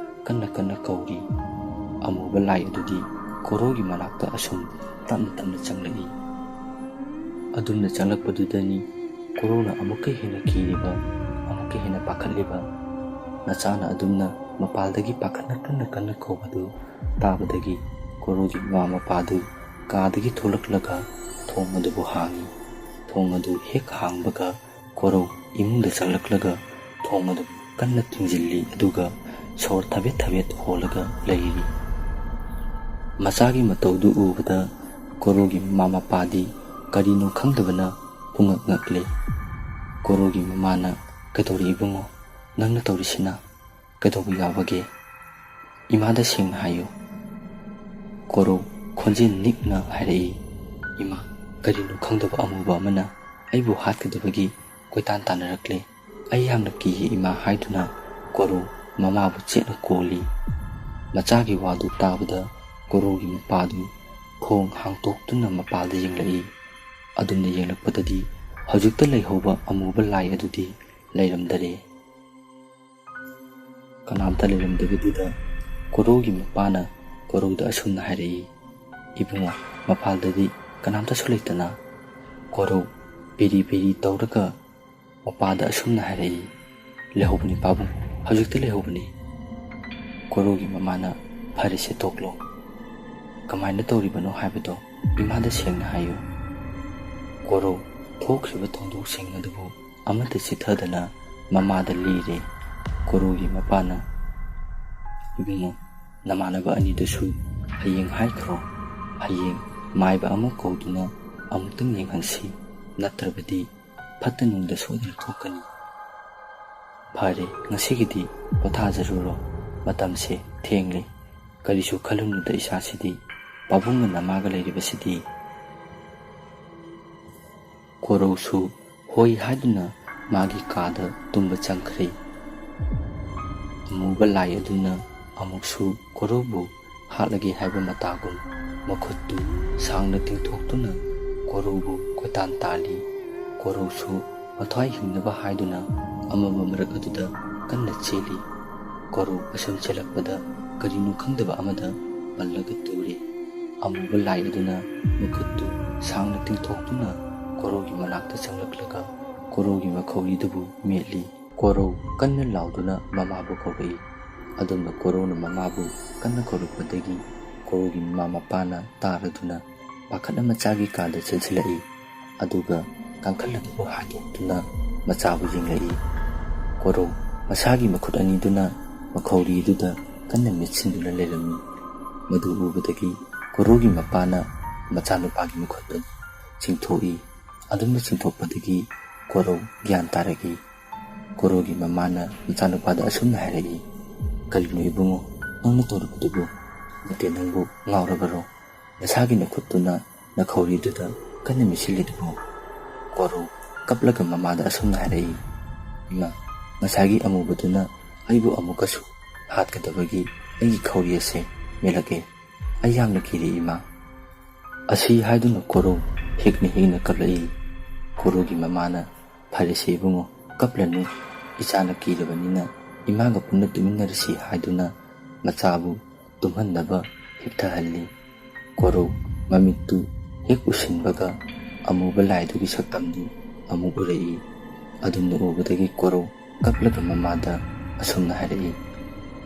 ꯀꯟꯅ ꯀꯟꯅ ꯀꯧꯔꯤ꯫ ꯑꯃꯨꯕ ꯂꯥꯏ ꯑꯗꯨꯗꯤ ꯀꯣꯔꯧꯒꯤ ꯃꯅꯥꯛꯇ ꯑꯁꯨꯝ ꯇꯞꯅ ꯇꯞꯅ ꯆꯪꯂꯛꯏ꯫ ꯑꯗꯨꯝꯅ ꯆꯪꯂꯛꯄꯗꯨꯗꯅꯤ ꯀꯣꯔꯧꯅ ꯑꯃꯨꯛꯀ ꯍꯦꯟꯅ ꯀꯤꯔꯤꯕ, ꯑꯃꯨꯛꯀ ꯍꯦꯟꯅ ꯄꯥꯈꯠꯂꯤꯕ꯫ ꯃꯆꯥꯅ ꯑꯗꯨꯝꯅ ꯃꯄꯥꯜꯗꯒꯤ ꯄꯥꯈꯠꯅ ꯀꯟꯅ ꯀꯟꯅ ꯀꯧꯕꯗꯨ ꯇꯥꯕꯗꯒꯤ ꯀꯣꯔꯧꯒꯤ ꯃꯃꯥ ꯃꯄꯥꯗꯨ ꯀꯥꯗꯒꯤ ꯊꯣꯛꯂꯛꯂꯒ ꯊꯣꯡ ꯑꯗꯨꯕꯨ ꯍꯥꯡꯏ꯫ ꯊꯣꯡ ꯑꯗꯨ ꯍꯦꯛ ꯍꯥꯡꯕꯒ ꯀꯣꯔꯧ ꯏꯃꯨꯡꯗ ꯆꯪꯂꯛꯂꯒ ꯊꯣꯡ ꯑꯗꯨ ꯀꯟꯅ ꯊꯤꯡꯖꯤꯜꯂꯤ, ꯑꯗꯨꯒ ꯁꯣꯔ ꯊꯕꯦꯠ ꯊꯕꯦꯠ ꯍꯣꯜꯂꯒ ꯂꯩꯔꯤ꯫ ꯃꯆꯥꯒꯤ ꯃꯇꯧꯗꯨ ꯎꯕꯗ ꯀꯣꯔꯧꯒꯤ ꯃꯃꯥ ꯃꯄꯥꯗꯤ ꯀꯔꯤꯅꯣ ꯈꯪꯗꯕꯅ ꯄꯨꯡꯉꯛ ꯉꯛꯂꯦ꯫ ꯀꯣꯔꯧꯒꯤ ꯃꯃꯥꯅ, "ꯀꯩꯗꯧꯔꯦ ꯏꯕꯨꯡꯉꯣ? ꯅꯪꯅ ꯇꯧꯔꯤꯁꯤꯅ ꯀꯩꯗꯧꯕ ꯌꯥꯎꯕꯒꯦ? ꯏꯃꯥꯗ ꯁꯦꯡꯅ ꯍꯥꯏꯌꯨ꯫" ꯀꯣꯔꯧ ꯈꯣꯟꯖꯦꯜ ꯅꯤꯛꯅ ꯍꯥꯏꯔꯛꯏ, "ꯏꯃꯥ, ꯀꯔꯤꯅꯣ ꯈꯪꯗꯕ ꯑꯃꯨꯕ ꯑꯃꯅ ꯑꯩꯕꯨ ꯍꯥꯠꯀꯗꯕꯒꯤ ꯀꯣꯏꯇꯥꯟ ꯇꯥꯟꯅꯔꯛꯂꯦ꯫ ꯑꯩ ꯌꯥꯝꯅ ꯀꯤꯌꯦ ꯏꯃꯥ" ꯍꯥꯏꯗꯨꯅ ꯀꯣꯔꯧ ꯃꯃꯥꯕꯨ ꯆꯦꯠꯅ ꯀꯣꯜꯂꯤ꯫ ꯃꯆꯥꯒꯤ ꯋꯥꯗꯨ ꯇꯥꯕꯗ ꯀꯣꯔꯧꯒꯤ ꯃꯄꯥꯗꯨ ꯊꯣꯡ ꯍꯥꯡꯇꯣꯛꯇꯨꯅ ꯃꯄꯥꯜꯗ ꯌꯦꯡꯂꯛꯏ꯫ ꯑꯗꯨꯝꯅ ꯌꯦꯡꯂꯛꯄꯗꯗꯤ ꯍꯧꯖꯤꯛꯇ ꯂꯩꯍꯧꯕ ꯑꯃꯨꯕ ꯂꯥꯏ ꯑꯗꯨꯗꯤ ꯂꯩꯔꯝꯗꯔꯦ꯫ ꯀꯅꯥꯝꯇ ꯂꯩꯔꯝꯗꯕꯗꯨꯗ ꯀꯣꯔꯧꯒꯤ ꯃꯄꯥꯅ ꯀꯣꯔꯧꯗ ꯑꯁꯨꯝꯅ ꯍꯥꯏꯔꯛꯏ, "ꯏꯕꯨꯡꯉꯣ, ꯃꯄꯥꯜꯗꯗꯤ ꯀꯅꯥꯝꯇꯁꯨ ꯂꯩꯇꯅ?" ꯀꯣꯔꯧ ꯄꯤꯔꯤ ꯄꯤꯔꯤ ꯇꯧꯔꯒ ꯃꯄꯥꯗ ꯑꯁꯨꯝꯅ ꯍꯥꯏꯔꯛꯏ, "ꯂꯩꯍꯧꯕꯅꯤ ꯄꯥꯕꯨꯡ, ꯍꯧꯖꯤꯛꯇ ꯂꯩꯍꯧꯕꯅꯤ꯫" ꯀꯣꯔꯧꯒꯤ ꯃꯃꯥꯅ, "ꯐꯔꯦꯁꯦ, ꯇꯣꯛꯂꯣ꯫ ꯀꯃꯥꯏꯅ ꯇꯧꯔꯤꯕꯅꯣ ꯍꯥꯏꯕꯗꯣ ꯏꯃꯥꯗ ꯁꯦꯡꯅ ꯍꯥꯏꯌꯨ꯫" ꯀꯣꯔꯧ ꯊꯣꯛꯈ꯭ꯔꯤꯕ ꯊꯧꯗꯣꯛꯁꯤꯡ ꯑꯗꯨꯕꯨ ꯑꯃꯠꯇ ꯆꯤꯠꯊꯗꯅ ꯃꯃꯥꯗ ꯂꯤꯔꯦ꯫ ꯀꯣꯔꯧꯒꯤ ꯃꯄꯥꯅ, "ꯏꯕꯨꯡꯉꯣ, ꯅꯃꯥꯟꯅꯕ ꯑꯅꯤꯗꯨꯁꯨ ꯍꯌꯦꯡ ꯍꯥꯏꯈ꯭ꯔꯣ꯫ ꯍꯌꯦꯡ ꯃꯥꯏꯕ ꯑꯃ ꯀꯧꯗꯨꯅ ꯑꯃꯨꯛꯇꯪ ꯌꯦꯡꯍꯟꯁꯤ, ꯅꯠꯇ꯭ꯔꯕꯗꯤ ꯐꯠꯇ ꯅꯨꯡꯗ ꯁꯣꯏꯗꯅ ꯊꯣꯛꯀꯅꯤ꯫ ꯐꯔꯦ, ꯉꯁꯤꯒꯤꯗꯤ ꯄꯣꯊꯥꯖꯔꯨꯔꯣ, ꯃꯇꯝꯁꯦ ꯊꯦꯡꯂꯦ꯫ ꯀꯔꯤꯁꯨ ꯈꯜꯂꯨꯅꯨꯗ ꯏꯆꯥꯁꯤꯗꯤ, ꯄꯥꯕꯨꯡꯒ ꯅꯃꯥꯒ ꯂꯩꯔꯤꯕꯁꯤꯗꯤ꯫" ꯀꯣꯔꯧꯁꯨ ꯍꯣꯏ ꯍꯥꯏꯗꯨꯅ ꯃꯥꯒꯤ ꯀꯥꯗ ꯇꯨꯝꯕ ꯆꯪꯈ꯭ꯔꯦ꯫ ꯑꯃꯨꯕ ꯂꯥꯏ ꯑꯗꯨꯅ ꯑꯃꯨꯛꯁꯨ ꯀꯣꯔꯧꯕꯨ ꯍꯥꯠꯂꯒꯦ ꯍꯥꯏꯕ ꯃꯇꯥꯒꯨꯝ ꯃꯈꯨꯠꯇꯨ ꯁꯥꯡꯅ ꯇꯤꯡꯊꯣꯛꯇꯨꯅ ꯀꯣꯔꯧꯕꯨ ꯀꯣꯏꯇꯥꯟ ꯇꯥꯜꯂꯤ꯫ ꯀꯣꯔꯧꯁꯨ ꯃꯊ꯭ꯋꯥꯏ ꯍꯤꯡꯅꯕ ꯍꯥꯏꯗꯨꯅ ꯑꯃꯝꯕ ꯃꯔꯛ ꯑꯗꯨꯗ ꯀꯟꯅ ꯆꯦꯜꯂꯤ꯫ ꯀꯣꯔꯧ ꯑꯁꯨꯝ ꯆꯦꯜꯂꯛꯄꯗ ꯀꯔꯤꯅꯣ ꯈꯪꯗꯕ ꯑꯃꯗ ꯄꯜꯂꯒ ꯇꯨꯔꯦ꯫ ꯑꯃꯨꯕ ꯂꯥꯏ ꯑꯗꯨꯅ ꯃꯈꯨꯠꯇꯨ ꯁꯥꯡꯅ ꯇꯤꯡꯊꯣꯛꯇꯨꯅ ꯀꯣꯔꯧꯒꯤ ꯃꯅꯥꯛꯇ ꯆꯪꯂꯛꯂꯒ ꯀꯣꯔꯧꯒꯤ ꯃꯈꯧꯔꯤꯗꯨꯕꯨ ꯃꯦꯠꯂꯤ꯫ ꯀꯣꯔꯧ ꯀꯟꯅ ꯂꯥꯎꯗꯨꯅ ꯃꯃꯥꯕꯨ ꯀꯧꯔꯛꯏ꯫ ꯑꯗꯨꯝꯅ ꯀꯣꯔꯧꯅ ꯃꯃꯥꯕꯨ ꯀꯟꯅ ꯀꯧꯔꯛꯄꯗꯒꯤ ꯀꯣꯔꯧꯒꯤ ꯃꯃꯥ ꯃꯄꯥꯅ ꯇꯥꯔꯗꯨꯅ ꯄꯥꯈꯠꯅ ꯃꯆꯥꯒꯤ ꯀꯥꯗ ꯆꯦꯟꯁꯤꯜꯂꯛꯏ꯫ ꯑꯗꯨꯒ ꯀꯥꯡꯈꯜ ꯑꯗꯨꯕꯨ ꯍꯥꯡꯗꯣꯛꯇꯨꯅ ꯃꯆꯥꯕꯨ ꯌꯦꯡꯂꯛꯏ꯫ ꯀꯣꯔꯧ ꯃꯁꯥꯒꯤ ꯃꯈꯨꯠ ꯑꯅꯤꯗꯨꯅ ꯃꯈꯧꯔꯤꯗꯨꯗ ꯀꯟꯅ ꯃꯦꯠꯁꯤꯟꯗꯨꯅ ꯂꯩꯔꯝꯃꯤ꯫ ꯃꯗꯨ ꯎꯕꯗꯒꯤ ꯀꯣꯔꯧꯒꯤ ꯃꯄꯥꯅ ꯃꯆꯥꯅꯨꯄꯥꯒꯤ ꯃꯈꯨꯠ ꯑꯗꯨ ꯆꯤꯡꯊꯣꯛꯏ꯫ ꯑꯗꯨꯝꯅ ꯆꯤꯡꯊꯣꯛꯄꯗꯒꯤ ꯀꯣꯔꯧ ꯒ꯭ꯌꯥꯟ ꯇꯥꯔꯛꯏ꯫ ꯀꯣꯔꯧꯒꯤ ꯃꯃꯥꯅ ꯃꯆꯥꯅꯨꯄꯥꯗ ꯑꯁꯨꯝꯅ ꯍꯥꯏꯔꯛꯏ, "ꯀꯔꯤꯅꯣ ꯏꯕꯨꯡꯉꯣ, ꯅꯪꯅ ꯇꯧꯔꯤꯕꯗꯨꯕꯨ? ꯅꯠꯇꯦ, ꯅꯪꯕꯨ ꯉꯥꯎꯔꯕꯔꯣ? ꯅꯁꯥꯒꯤ ꯅꯈꯨꯠꯇꯨꯅ ꯅꯈꯧꯔꯤꯗꯨꯗ ꯀꯟꯅ ꯃꯦꯠꯁꯤꯜꯂꯤꯗꯨꯕꯨ?" ꯀꯣꯔꯧ ꯀꯞꯂꯒ ꯃꯃꯥꯗ ꯑꯁꯨꯝꯅ ꯍꯥꯏꯔꯛꯏ, "ꯏꯃꯥ, ꯉꯁꯥꯏꯒꯤ ꯑꯃꯨꯕꯗꯨꯅ ꯑꯩꯕꯨ ꯑꯃꯨꯛꯀꯁꯨ ꯍꯥꯠꯀꯗꯕꯒꯤ ꯑꯩꯒꯤ ꯈꯧꯔꯤ ꯑꯁꯦ ꯃꯦꯠꯂꯛꯑꯦ꯫ ꯑꯩ ꯌꯥꯝꯅ ꯀꯤꯔꯦ ꯏꯃꯥ꯫" ꯑꯁꯤ ꯍꯥꯏꯗꯨꯅ ꯀꯣꯔꯧ ꯍꯤꯛꯅ ꯍꯤꯛꯅ ꯀꯞꯂꯛꯏ꯫ ꯀꯣꯔꯧꯒꯤ ꯃꯃꯥꯅ, "ꯐꯔꯦꯁꯦ ꯏꯕꯨꯡꯉꯣ, ꯀꯞꯂꯅꯨ, ꯏꯆꯥꯅ ꯀꯤꯔꯕꯅꯤꯅ ꯏꯃꯥꯒ ꯄꯨꯟꯅ ꯇꯨꯃꯤꯟꯅꯔꯁꯤ" ꯍꯥꯏꯗꯨꯅ ꯃꯆꯥꯕꯨ ꯇꯨꯝꯍꯟꯅꯕ ꯍꯤꯞꯊꯍꯜꯂꯤ꯫ ꯀꯣꯔꯧ ꯃꯃꯤꯠꯇꯨ ꯍꯦꯛ ꯎꯁꯤꯟꯕꯒ ꯑꯃꯨꯕ ꯂꯥꯏꯗꯨꯒꯤ ꯁꯛꯇꯝꯗꯨ ꯑꯃꯨꯛ ꯎꯔꯛꯏ꯫ ꯑꯗꯨꯝꯅ ꯎꯕꯗꯒꯤ ꯀꯣꯔꯧ ꯀꯞꯂꯒ ꯃꯃꯥꯗ ꯑꯁꯨꯝꯅ ꯍꯥꯏꯔꯛꯏ,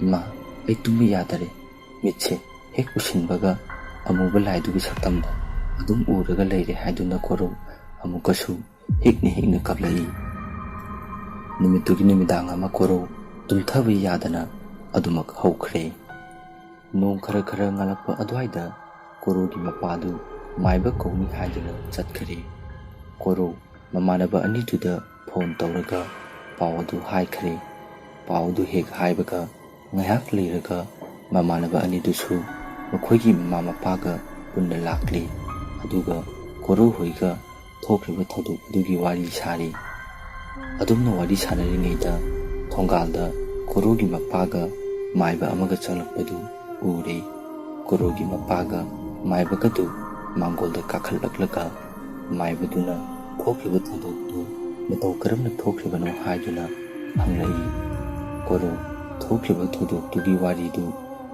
"ꯏꯃꯥ, ꯑꯩ ꯇꯨꯝꯕ ꯌꯥꯗꯔꯦ꯫ ꯃꯤꯠꯁꯦ ꯍꯦꯛ ꯎꯁꯤꯟꯕꯒ ꯑꯃꯨꯕ ꯂꯥꯏꯗꯨꯒꯤ ꯁꯛꯇꯝꯗꯣ ꯑꯗꯨꯝ ꯎꯔꯒ ꯂꯩꯔꯦ" ꯍꯥꯏꯗꯨꯅ ꯀꯣꯔꯧ ꯑꯃꯨꯛꯀꯁꯨ ꯍꯤꯛꯅ ꯍꯤꯛꯅ ꯀꯞꯂꯛꯏ꯫ ꯅꯨꯃꯤꯠꯇꯨꯒꯤ ꯅꯨꯃꯤꯗꯥꯡ ꯑꯃ ꯀꯣꯔꯧ ꯇꯨꯝꯊꯕ ꯌꯥꯗꯅ ꯑꯗꯨꯃꯛ ꯍꯧꯈ꯭ꯔꯦ꯫ ꯅꯣꯡ ꯈꯔ ꯈꯔ ꯉꯥꯜꯂꯛꯄ ꯑꯗꯨꯋꯥꯏꯗ ꯀꯣꯔꯧꯒꯤ ꯃꯄꯥꯗꯨ ꯃꯥꯏꯕ ꯀꯧꯅꯤ ꯍꯥꯏꯗꯨꯅ ꯆꯠꯈ꯭ꯔꯦ꯫ ꯀꯣꯔꯧ ꯃꯃꯥꯟꯅꯕ ꯑꯅꯤꯗꯨꯗ ꯐꯣꯟ ꯇꯧꯔꯒ ꯄꯥꯎ ꯑꯗꯨ ꯍꯥꯏꯈ꯭ꯔꯦ꯫ ꯄꯥꯎ ꯑꯗꯨ ꯍꯦꯛ ꯍꯥꯏꯕꯒ ꯉꯥꯏꯍꯥꯛ ꯂꯩꯔꯒ ꯃꯃꯥꯟꯅꯕ ꯑꯅꯤꯗꯨꯁꯨ ꯃꯈꯣꯏꯒꯤ ꯃꯃꯥ ꯃꯄꯥꯒ ꯄꯨꯟꯅ ꯂꯥꯛꯂꯤ꯫ ꯑꯗꯨꯒ ꯀꯣꯔꯧ ꯍꯣꯏꯒ ꯊꯣꯛꯈ꯭ꯔꯤꯕ ꯊꯧꯗꯣꯛ ꯑꯗꯨꯒꯤ ꯋꯥꯔꯤ ꯁꯥꯔꯤ꯫ ꯑꯗꯨꯝꯅ ꯋꯥꯔꯤ ꯁꯥꯟꯅꯔꯤꯉꯩꯗ ꯊꯣꯡꯒꯥꯜꯗ ꯀꯣꯔꯧꯒꯤ ꯃꯄꯥꯒ ꯃꯥꯏꯕ ꯑꯃꯒ ꯆꯪꯂꯛꯄꯗꯨ ꯎꯔꯦ꯫ ꯀꯣꯔꯧꯒꯤ ꯃꯄꯥꯒ ꯃꯥꯏꯕꯒꯗꯨ ꯃꯥꯡꯒꯣꯜꯗ ꯀꯥꯈꯠꯂꯛꯂꯒ ꯃꯥꯏꯕꯗꯨꯅ ꯊꯣꯛꯈꯤꯕ ꯊꯧꯗꯣꯛꯇꯨ ꯃꯇꯧ ꯀꯔꯝꯅ ꯊꯣꯛꯈꯤꯕꯅꯣ ꯍꯥꯏꯗꯨꯅ ꯍꯪꯂꯛꯏ꯫ ꯀꯣꯔꯧ ꯊꯣꯛꯈꯤꯕ ꯊꯧꯗꯣꯛꯇꯨꯒꯤ ꯋꯥꯔꯤꯗꯨ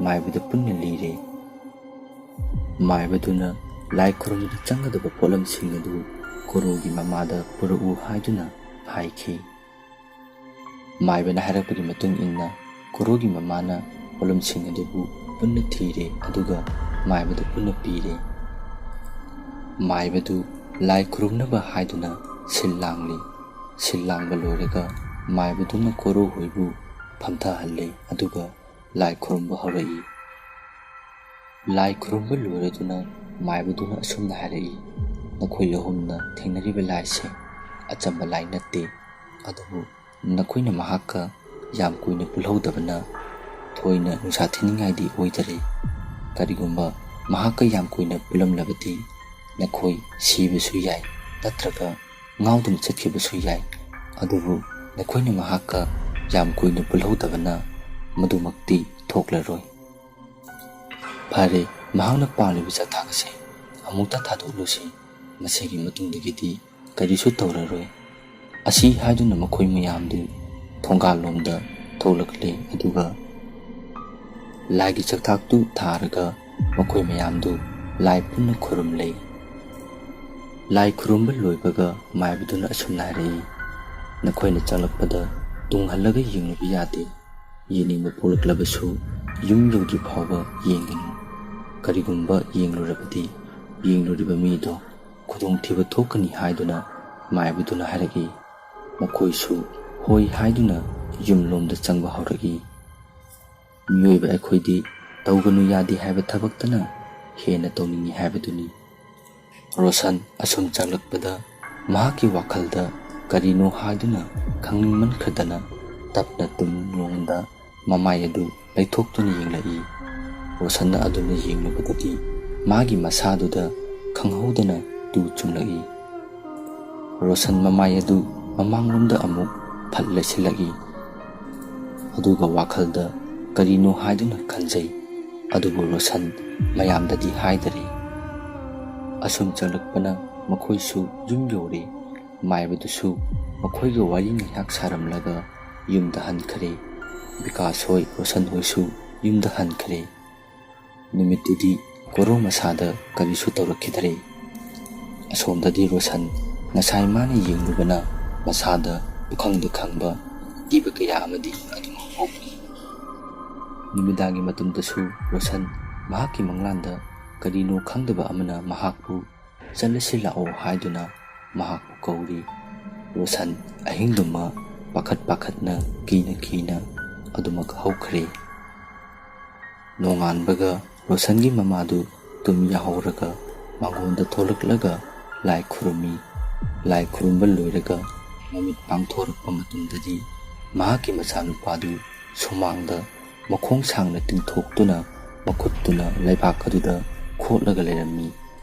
ꯃꯥꯏꯕꯗ ꯄꯨꯟꯅ ꯂꯤꯔꯦ꯫ ꯃꯥꯏꯕꯗꯨꯅ ꯂꯥꯏ ꯈꯨꯔꯨꯝꯕꯗ ꯆꯪꯒꯗꯕ ꯄꯣꯠꯂꯝꯁꯤꯡ ꯑꯗꯨ ꯀꯣꯔꯧꯒꯤ ꯃꯃꯥꯗ ꯄꯨꯔꯛꯎ ꯍꯥꯏꯗꯨꯅ ꯍꯥꯏꯈꯤ꯫ ꯃꯥꯏꯕꯅ ꯍꯥꯏꯔꯛꯄꯒꯤ ꯃꯇꯨꯡ ꯏꯟꯅ ꯀꯣꯔꯧꯒꯤ ꯃꯃꯥꯅ ꯄꯣꯠꯂꯝꯁꯤꯡ ꯑꯗꯨꯕꯨ ꯄꯨꯟꯅ ꯊꯤꯔꯦ, ꯑꯗꯨꯒ ꯃꯥꯏꯕꯗ ꯄꯨꯟꯅ ꯄꯤꯔꯦ꯫ ꯃꯥꯏꯕꯗꯨ ꯂꯥꯏ ꯈꯨꯔꯨꯝꯅꯕ ꯍꯥꯏꯗꯨꯅ ꯁꯤꯜ ꯂꯥꯡꯂꯤ꯫ ꯁꯤꯜ ꯂꯥꯡꯕ ꯂꯣꯏꯔꯒ ꯃꯥꯏꯕꯗꯨꯅ ꯀꯣꯔꯧ ꯍꯣꯏꯕꯨ ꯐꯝꯊꯍꯜꯂꯦ, ꯑꯗꯨꯒ ꯂꯥꯏ ꯈꯨꯔꯨꯝꯕ ꯍꯧꯔꯛꯏ꯫ ꯂꯥꯏ ꯈꯨꯔꯨꯝꯕ ꯂꯣꯏꯔꯗꯨꯅ ꯃꯥꯏꯕꯗꯨꯅ ꯑꯁꯨꯝꯅ ꯍꯥꯏꯔꯛꯏ, "ꯅꯈꯣꯏ ꯑꯍꯨꯝꯅ ꯊꯦꯡꯅꯔꯤꯕ ꯂꯥꯏꯁꯦ ꯑꯆꯝꯕ ꯂꯥꯏ ꯅꯠꯇꯦ, ꯑꯗꯨꯕꯨ ꯅꯈꯣꯏꯅ ꯃꯍꯥꯛꯀ ꯌꯥꯝ ꯀꯨꯏꯅ ꯄꯨꯜꯍꯧꯗꯕꯅ ꯊꯣꯏꯅ ꯅꯨꯡꯁꯥ ꯊꯤꯅꯤꯡꯉꯥꯏꯗꯤ ꯑꯣꯏꯗꯔꯦ꯫ ꯀꯔꯤꯒꯨꯝꯕ ꯃꯍꯥꯛꯀ ꯌꯥꯝ ꯀꯨꯏꯅ ꯄꯨꯜꯂꯝꯂꯕꯗꯤ ꯅꯈꯣꯏ ꯁꯤꯕꯁꯨ ꯌꯥꯏ, ꯅꯠꯇ꯭ꯔꯒ ꯉꯥꯎꯗꯨꯅ ꯆꯠꯈꯤꯕꯁꯨ ꯌꯥꯏ꯫ ꯑꯗꯨꯕꯨ ꯅꯈꯣꯏꯅ ꯃꯍꯥꯛꯀ ꯌꯥꯝ ꯀꯨꯏꯅ ꯄꯨꯜꯍꯧꯗꯕꯅ ꯃꯗꯨꯃꯛꯇꯤ ꯊꯣꯛꯂꯔꯣꯏ꯫ ꯐꯔꯦ, ꯃꯍꯥꯛꯅ ꯄꯥꯝꯂꯤꯕ ꯆꯥꯛꯊꯥꯛ ꯑꯁꯤ ꯑꯃꯨꯛꯇ ꯊꯥꯗꯣꯛꯂꯨꯁꯤ꯫ ꯃꯁꯤꯒꯤ ꯃꯇꯨꯡꯗꯒꯤꯗꯤ ꯀꯔꯤꯁꯨ ꯇꯧꯔꯔꯣꯏ"꯫ ꯑꯁꯤ ꯍꯥꯏꯗꯨꯅ ꯃꯈꯣꯏ ꯃꯌꯥꯝꯗꯨ ꯊꯣꯡꯒꯥꯜꯂꯣꯝꯗ ꯊꯣꯛꯂꯛꯂꯦ, ꯑꯗꯨꯒ ꯂꯥꯏꯒꯤ ꯆꯥꯛꯊꯥꯛꯇꯨ ꯊꯥꯔꯒ ꯃꯈꯣꯏ ꯃꯌꯥꯝꯗꯨ ꯂꯥꯏ ꯄꯨꯟꯅ ꯈꯨꯔꯨꯝꯂꯦ꯫ ꯂꯥꯏ ꯈꯨꯔꯨꯝꯕ ꯂꯣꯏꯕꯒ ꯃꯥꯏꯕꯗꯨꯅ ꯑꯁꯨꯝꯅ ꯍꯥꯏꯔꯛꯏ, "ꯅꯈꯣꯏꯅ ꯆꯪꯂꯛꯄꯗ ꯇꯨꯡ ꯍꯜꯂꯒ ꯌꯦꯡꯂꯨꯕ ꯌꯥꯗꯦ꯫ ꯌꯦꯡꯅꯤꯡꯕ ꯄꯣꯛꯂꯛꯂꯕꯁꯨ ꯌꯨꯝ ꯌꯧꯗ꯭ꯔꯤ ꯐꯥꯎꯕ ꯌꯦꯡꯒꯅꯨ꯫ ꯀꯔꯤꯒꯨꯝꯕ ꯌꯦꯡꯂꯨꯔꯕꯗꯤ ꯌꯦꯡꯂꯨꯔꯤꯕ ꯃꯤꯗꯣ ꯈꯨꯗꯣꯡꯊꯤꯕ ꯊꯣꯛꯀꯅꯤ" ꯍꯥꯏꯗꯨꯅ ꯃꯥꯏꯕꯗꯨꯅ ꯍꯥꯏꯔꯛꯏ꯫ ꯃꯈꯣꯏꯁꯨ ꯍꯣꯏ ꯍꯥꯏꯗꯨꯅ ꯌꯨꯝꯂꯣꯝꯗ ꯆꯪꯕ ꯍꯧꯔꯛꯏ꯫ ꯃꯤꯑꯣꯏꯕ ꯑꯩꯈꯣꯏꯗꯤ ꯇꯧꯒꯅꯨ ꯌꯥꯗꯦ ꯍꯥꯏꯕ ꯊꯕꯛꯇꯅ ꯍꯦꯟꯅ ꯇꯧꯅꯤꯡꯏ ꯍꯥꯏꯕꯗꯨꯅꯤ꯫ ꯔꯣꯁꯟ ꯑꯁꯨꯝ ꯆꯪꯂꯛꯄꯗ ꯃꯍꯥꯛꯀꯤ ꯋꯥꯈꯜꯗ ꯀꯔꯤꯅꯣ ꯍꯥꯏꯗꯨꯅ ꯈꯪꯅꯤꯡꯃꯟꯈ꯭ꯔꯗꯅ ꯇꯞꯅ ꯇꯨꯡꯂꯣꯝꯗ ꯃꯃꯥꯏ ꯑꯗꯨ ꯂꯩꯊꯣꯛꯇꯨꯅ ꯌꯦꯡꯂꯛꯏ꯫ ꯔꯣꯁꯟꯅ ꯑꯗꯨꯝꯅ ꯌꯦꯡꯂꯨꯕꯗꯗꯤ ꯃꯥꯒꯤ ꯃꯁꯥꯗꯨꯗ ꯈꯪꯍꯧꯗꯅ ꯇꯨ ꯆꯨꯡꯂꯛꯏ꯫ ꯔꯣꯁꯟ ꯃꯃꯥꯏ ꯑꯗꯨ ꯃꯃꯥꯡꯂꯣꯝꯗ ꯑꯃꯨꯛ ꯐꯠ ꯂꯩꯁꯤꯜꯂꯛꯏ꯫ ꯑꯗꯨꯒ ꯋꯥꯈꯜꯗ ꯀꯔꯤꯅꯣ ꯍꯥꯏꯗꯨꯅ ꯈꯟꯖꯩ꯫ ꯑꯗꯨꯕꯨ ꯔꯣꯁꯟ ꯃꯌꯥꯝꯗꯗꯤ ꯍꯥꯏꯗꯔꯦ꯫ ꯑꯁꯨꯝ ꯆꯪꯂꯛꯄꯅ ꯃꯈꯣꯏꯁꯨ ꯌꯨꯝ ꯌꯧꯔꯦ꯫ ꯃꯥꯏꯕꯗꯨꯁꯨ ꯃꯈꯣꯏꯒ ꯋꯥꯔꯤ ꯉꯥꯏꯍꯥꯛ ꯁꯥꯔꯝꯂꯒ ꯌꯨꯝꯗ ꯍꯟꯈ꯭ꯔꯦ꯫ ꯕꯤꯀꯥꯁ ꯍꯣꯏ, ꯔꯣꯁꯟ ꯍꯣꯏꯁꯨ ꯌꯨꯝꯗ ꯍꯟꯈ꯭ꯔꯦ꯫ ꯅꯨꯃꯤꯠꯇꯨꯗꯤ ꯀꯣꯔꯧ ꯃꯁꯥꯗ ꯀꯔꯤꯁꯨ ꯇꯧꯔꯛꯈꯤꯗꯔꯦ꯫ ꯑꯁꯣꯝꯗꯗꯤ ꯔꯣꯁꯟ ꯉꯁꯥꯏ ꯃꯥꯅ ꯌꯦꯡꯂꯨꯕꯅ ꯃꯁꯥꯗ ꯄꯨꯈꯪꯗ ꯈꯪꯕ ꯑꯀꯤꯕ ꯀꯌꯥ ꯑꯃꯗꯤ ꯑꯗꯨꯝ ꯍꯧꯈꯤ꯫ ꯅꯨꯃꯤꯗꯥꯡꯒꯤ ꯃꯇꯝꯗꯁꯨ ꯔꯣꯁꯟ ꯃꯍꯥꯛꯀꯤ ꯃꯪꯂꯥꯟꯗ ꯀꯔꯤꯅꯣ ꯈꯪꯗꯕ ꯑꯃꯅ ꯃꯍꯥꯛꯄꯨ "ꯆꯠꯂꯁꯤ ꯂꯥꯛꯑꯣ" ꯍꯥꯏꯗꯨꯅ ꯃꯍꯥꯛꯄꯨ ꯀꯧꯔꯤ꯫ ꯔꯣꯁꯟ ꯑꯍꯤꯡꯗꯨꯃ ꯄꯥꯈꯠ ꯄꯥꯈꯠꯅ, ꯀꯤꯅ ꯀꯤꯅ ꯑꯗꯨꯃꯛ ꯍꯧꯈ꯭ꯔꯦ꯫ ꯅꯣꯡꯉꯥꯟꯕꯒ ꯔꯣꯁꯟꯒꯤ ꯃꯃꯥꯗꯨ ꯇꯨꯝ ꯌꯥꯍꯧꯔꯒ ꯃꯉꯣꯟꯗ ꯊꯣꯛꯂꯛꯂꯒ ꯂꯥꯏ ꯈꯨꯔꯨꯝꯃꯤ꯫ ꯂꯥꯏ ꯈꯨꯔꯨꯝꯕ ꯂꯣꯏꯔꯒ ꯃꯃꯤꯠ ꯄꯥꯡꯊꯣꯔꯛꯄ ꯃꯇꯝꯗꯗꯤ ꯃꯍꯥꯛꯀꯤ ꯃꯆꯥꯅꯨꯄꯥꯗꯨ ꯁꯨꯃꯥꯡꯗ ꯃꯈꯣꯡ ꯁꯥꯡꯅ ꯇꯤꯡꯊꯣꯛꯇꯨꯅ ꯃꯈꯨꯠꯇꯨꯅ ꯂꯩꯕꯥꯛ ꯑꯗꯨꯗ ꯈꯣꯠꯂꯒ ꯂꯩꯔꯝꯃꯤ꯫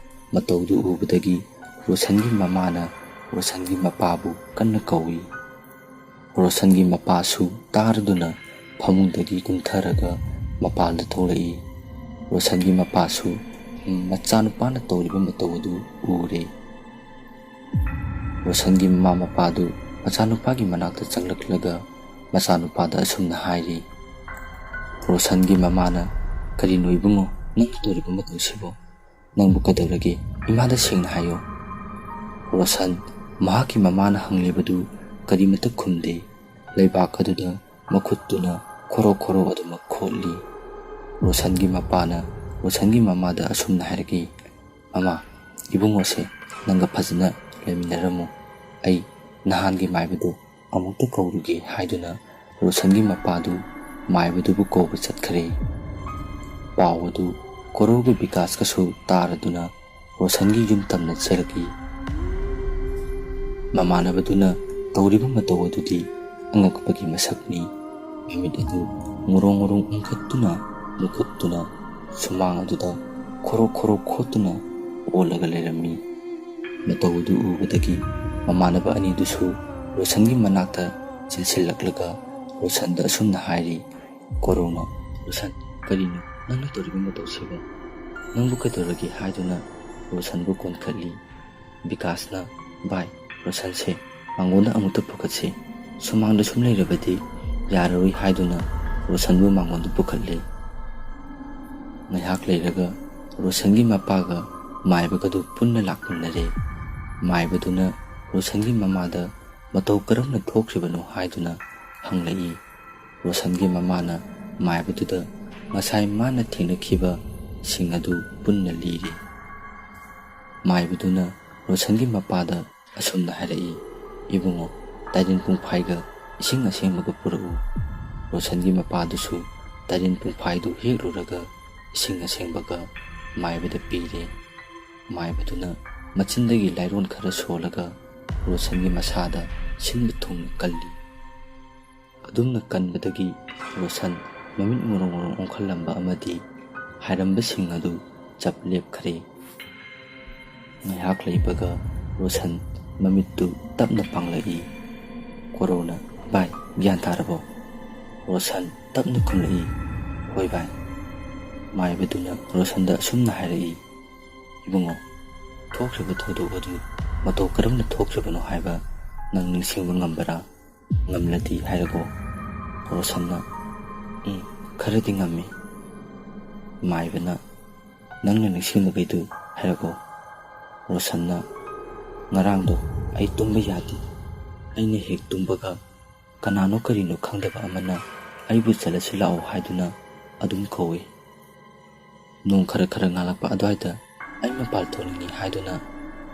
ꯃꯇꯧꯗꯨ ꯎꯕꯗꯒꯤ ꯔꯣꯁꯟꯒꯤ ꯃꯃꯥꯅ ꯔꯣꯁꯟꯒꯤ ꯃꯄꯥꯕꯨ ꯀꯟꯅ ꯀꯧꯏ꯫ ꯔꯣꯁꯟꯒꯤ ꯃꯄꯥꯁꯨ ꯇꯥꯔꯗꯨꯅ ꯐꯃꯨꯡꯗꯒꯤ ꯀꯨꯝꯊꯔꯒ ꯃꯄꯥꯟꯗ ꯊꯣꯛꯂꯛꯏ꯫ ꯔꯣꯁꯟꯒꯤ ꯃꯄꯥꯁꯨ ꯃꯆꯥꯅꯨꯄꯥꯅ ꯇꯧꯔꯤꯕ ꯃꯇꯧ ꯑꯗꯨ ꯎꯔꯦ꯫ ꯔꯣꯁꯟꯒꯤ ꯃꯃꯥ ꯃꯄꯥꯗꯨ ꯃꯆꯥꯅꯨꯄꯥꯒꯤ ꯃꯅꯥꯛꯇ ꯆꯪꯂꯛꯂꯒ ꯃꯆꯥꯅꯨꯄꯥꯗ ꯑꯁꯨꯝꯅ ꯍꯥꯏꯔꯤ, ꯔꯣꯁꯟꯒꯤ ꯃꯃꯥꯅ, "ꯀꯔꯤꯅꯣ ꯏꯕꯨꯡꯉꯣ, ꯅꯪ ꯇꯧꯔꯤꯕ ꯃꯇꯧꯁꯤꯕꯣ? ꯅꯪꯕꯨ ꯀꯩꯗꯧꯔꯒꯦ? ꯏꯃꯥꯗ ꯁꯦꯡꯅ ꯍꯥꯏꯌꯨ꯫" ꯔꯣꯁꯟ ꯃꯍꯥꯛꯀꯤ ꯃꯃꯥꯅ ꯍꯪꯂꯤꯕꯗꯨ ꯀꯔꯤꯃꯠꯇ ꯈꯨꯝꯗꯦ꯫ ꯂꯩꯕꯥꯛ ꯑꯗꯨꯗ ꯃꯈꯨꯠꯇꯨꯅ ꯈꯣꯔꯣ ꯈꯣꯔꯣ ꯑꯗꯨꯃꯛ ꯈꯣꯠꯂꯤ꯫ ꯔꯣꯁꯟꯒꯤ ꯃꯄꯥꯅ ꯔꯣꯁꯟꯒꯤ ꯃꯃꯥꯗ ꯑꯁꯨꯝꯅ ꯍꯥꯏꯔꯛꯏ, "ꯃꯃꯥ, ꯏꯕꯨꯡꯉꯣꯁꯦ ꯅꯪꯒ ꯐꯖꯅ ꯂꯩꯃꯤꯟꯅꯔꯝꯃꯨ꯫ ꯑꯩ ꯅꯍꯥꯟꯒꯤ ꯃꯥꯏꯕꯗꯨ ꯑꯃꯨꯛꯇ ꯀꯧꯔꯨꯒꯦ ꯍꯥꯏꯗꯨꯅ ꯔꯣꯁꯟꯒꯤ ꯃꯄꯥꯗꯨ ꯃꯥꯏꯕꯗꯨꯕꯨ ꯀꯧꯕ ꯆꯠꯈ꯭ꯔꯦ꯫ ꯄꯥꯎ ꯑꯗꯨ ꯀꯣꯔꯧꯒ ꯕꯤꯀꯥꯁꯀꯁꯨ ꯇꯥꯔꯗꯨꯅ ꯔꯣꯁꯟꯒꯤ ꯌꯨꯝ ꯇꯝꯅ ꯆꯦꯜꯂꯛꯏ꯫ ꯃꯃꯥꯟꯅꯕꯗꯨꯅ ꯇꯧꯔꯤꯕ ꯃꯇꯧ ꯑꯗꯨꯗꯤ ꯑꯉꯛꯄꯒꯤ ꯃꯁꯛꯅꯤ꯫ ꯃꯃꯤꯠ ꯑꯗꯨ ꯉꯨꯔꯣꯡ ꯉꯨꯔꯣꯡ ꯎꯪꯈꯠꯇꯨꯅ ꯃꯨꯈꯠꯇꯨꯅ ꯁꯨꯃꯥꯡ ꯑꯗꯨꯗ ꯈꯣꯔꯣꯛ ꯈꯣꯔꯣꯛ ꯈꯣꯠꯇꯨꯅ ꯑꯣꯜꯂꯒ ꯂꯩꯔꯝꯃꯤ꯫ ꯃꯇꯧ ꯑꯗꯨ ꯎꯕꯗꯒꯤ ꯃꯃꯥꯟꯅꯕ ꯑꯅꯤꯗꯨꯁꯨ ꯔꯣꯁꯟꯒꯤ ꯃꯅꯥꯛꯇ ꯆꯦꯟꯁꯤꯜꯂꯛꯂꯒ ꯔꯣꯁꯟꯗ ꯑꯁꯨꯝꯅ ꯍꯥꯏꯔꯤ꯫ ꯀꯣꯔꯧꯅ, "ꯔꯣꯁꯟ, ꯀꯔꯤꯅꯣ ꯅꯪꯅ ꯇꯧꯔꯤꯕ ꯃꯇꯧꯁꯤꯕꯣ? ꯅꯪꯕꯨ ꯀꯩꯗꯧꯔꯒꯦ?" ꯍꯥꯏꯗꯨꯅ ꯔꯣꯁꯟꯕꯨ ꯀꯣꯟꯈꯠꯂꯤ꯫ ꯕꯤꯀꯥꯁꯅ, "ꯚꯥꯏ, ꯔꯣꯁꯟꯁꯦ ꯃꯥꯡꯒꯣꯟꯗ ꯑꯃꯨꯛꯇ ꯄꯨꯈꯠꯁꯤ꯫ ꯁꯨꯃꯥꯡꯗ ꯁꯨꯝ ꯂꯩꯔꯕꯗꯤ ꯌꯥꯔꯔꯣꯏ" ꯍꯥꯏꯗꯨꯅ ꯔꯣꯁꯟꯕꯨ ꯃꯥꯡꯒꯣꯟꯗ ꯄꯨꯈꯠꯂꯤ꯫ ꯉꯥꯏꯍꯥꯛ ꯂꯩꯔꯒ ꯔꯣꯁꯟꯒꯤ ꯃꯄꯥꯒ ꯃꯥꯏꯕꯒꯗꯨ ꯄꯨꯟꯅ ꯂꯥꯛꯃꯤꯟꯅꯔꯦ꯫ ꯃꯥꯏꯕꯗꯨꯅ ꯔꯣꯁꯟꯒꯤ ꯃꯃꯥꯗ ꯃꯇꯧ ꯀꯔꯝꯅ ꯊꯣꯛꯈ꯭ꯔꯤꯕꯅꯣ ꯍꯥꯏꯗꯨꯅ ꯍꯪꯂꯛꯏ꯫ ꯔꯣꯁꯟꯒꯤ ꯃꯃꯥꯅ ꯃꯥꯏꯕꯗꯨꯗ ꯉꯁꯥꯏ ꯃꯥꯅ ꯊꯦꯡꯅꯈꯤꯕꯁꯤꯡ ꯑꯗꯨ ꯄꯨꯟꯅ ꯂꯤꯔꯤ꯫ ꯃꯥꯏꯕꯗꯨꯅ ꯔꯣꯁꯟꯒꯤ ꯃꯄꯥꯗ ꯑꯁꯨꯝꯅ ꯍꯥꯏꯔꯛꯏ, "ꯏꯕꯨꯡꯉꯣ, ꯇꯥꯏꯔꯦꯟ ꯄꯨꯡꯐꯥꯏꯒ ꯏꯁꯤꯡ ꯑꯁꯦꯡꯕꯒ ꯄꯨꯔꯛꯎ"꯫ ꯔꯣꯁꯟꯒꯤ ꯃꯄꯥꯗꯨꯁꯨ ꯇꯥꯏꯔꯦꯟ ꯄꯨꯡꯐꯥꯏꯗꯨ ꯍꯦꯛꯂꯨꯔꯒ ꯏꯁꯤꯡ ꯑꯁꯦꯡꯕꯒ ꯃꯥꯏꯕꯗ ꯄꯤꯔꯦ꯫ ꯃꯥꯏꯕꯗꯨꯅ ꯃꯆꯤꯟꯗꯒꯤ ꯂꯥꯏꯔꯣꯟ ꯈꯔ ꯁꯣꯜꯂꯒ ꯔꯣꯁꯟꯒꯤ ꯃꯁꯥꯗ ꯁꯤꯟꯕ ꯊꯨꯡꯅ ꯀꯜꯂꯤ꯫ ꯑꯗꯨꯝꯅ ꯀꯟꯕꯗꯒꯤ ꯔꯣꯁꯟ ꯃꯃꯤꯠ ꯉꯨꯔꯣꯡ ꯉꯨꯔꯣꯡ ꯑꯣꯟꯈꯠꯂꯝꯕ ꯑꯃꯗꯤ ꯍꯥꯏꯔꯝꯕꯁꯤꯡ ꯑꯗꯨ ꯆꯞ ꯂꯦꯞꯈ꯭ꯔꯦ꯫ ꯉꯥꯏꯍꯥꯛ ꯂꯩꯕꯒ ꯔꯣꯁꯟ ꯃꯃꯤꯠꯇꯨ ꯇꯞꯅ ꯄꯥꯡꯂꯛꯏ꯫ ꯀꯣꯔꯧꯅ, "ꯚꯥꯏ, ꯒ꯭ꯌꯥꯟ ꯇꯥꯔꯕꯣ?" ꯔꯣꯁꯟ ꯇꯞꯅ ꯈꯨꯝꯂꯛꯏ, "ꯍꯣꯏ ꯚꯥꯏ"꯫ ꯃꯥꯏꯕꯗꯨꯅ ꯔꯣꯁꯟꯗ ꯑꯁꯨꯝꯅ ꯍꯥꯏꯔꯛꯏ, "ꯏꯕꯨꯡꯉꯣ, ꯊꯣꯛꯈ꯭ꯔꯤꯕ ꯊꯧꯗꯣꯛ ꯑꯗꯨ ꯃꯇꯧ ꯀꯔꯝꯅ ꯊꯣꯛꯈ꯭ꯔꯤꯕꯅꯣ ꯍꯥꯏꯕ ꯅꯪ ꯅꯤꯡꯁꯤꯡꯕ ꯉꯝꯕꯔꯥ? ꯉꯝꯂꯗꯤ ꯍꯥꯏꯔꯛꯑꯣ"꯫ ꯔꯣꯁꯟꯅ, "ꯎꯝ, ꯈꯔꯗꯤ ꯉꯝꯃꯤ"꯫ ꯃꯥꯏꯕꯅ, "ꯅꯪꯅ ꯅꯤꯡꯁꯤꯡꯕꯈꯩꯗꯨ ꯍꯥꯏꯔꯛꯑꯣ"꯫ ꯔꯣꯁꯟꯅ, "ꯉꯔꯥꯡꯗꯣ ꯑꯩ ꯇꯨꯝꯕ ꯌꯥꯗꯦ꯫ ꯑꯩꯅ ꯍꯦꯛ ꯇꯨꯝꯕꯒ ꯀꯅꯥꯅꯣ ꯀꯔꯤꯅꯣ ꯈꯪꯗꯕ ꯑꯃꯅ ꯑꯩꯕꯨ ꯆꯠꯂꯁꯤ ꯂꯥꯛꯑꯣ ꯍꯥꯏꯗꯨꯅ ꯑꯗꯨꯝ ꯀꯧꯏ꯫ ꯅꯣꯡ ꯈꯔ ꯈꯔ ꯉꯥꯜꯂꯛꯄ ꯑꯗꯨꯋꯥꯏꯗ ꯑꯩ ꯃꯄꯥꯜ ꯊꯣꯛꯅꯤꯡꯏ ꯍꯥꯏꯗꯨꯅ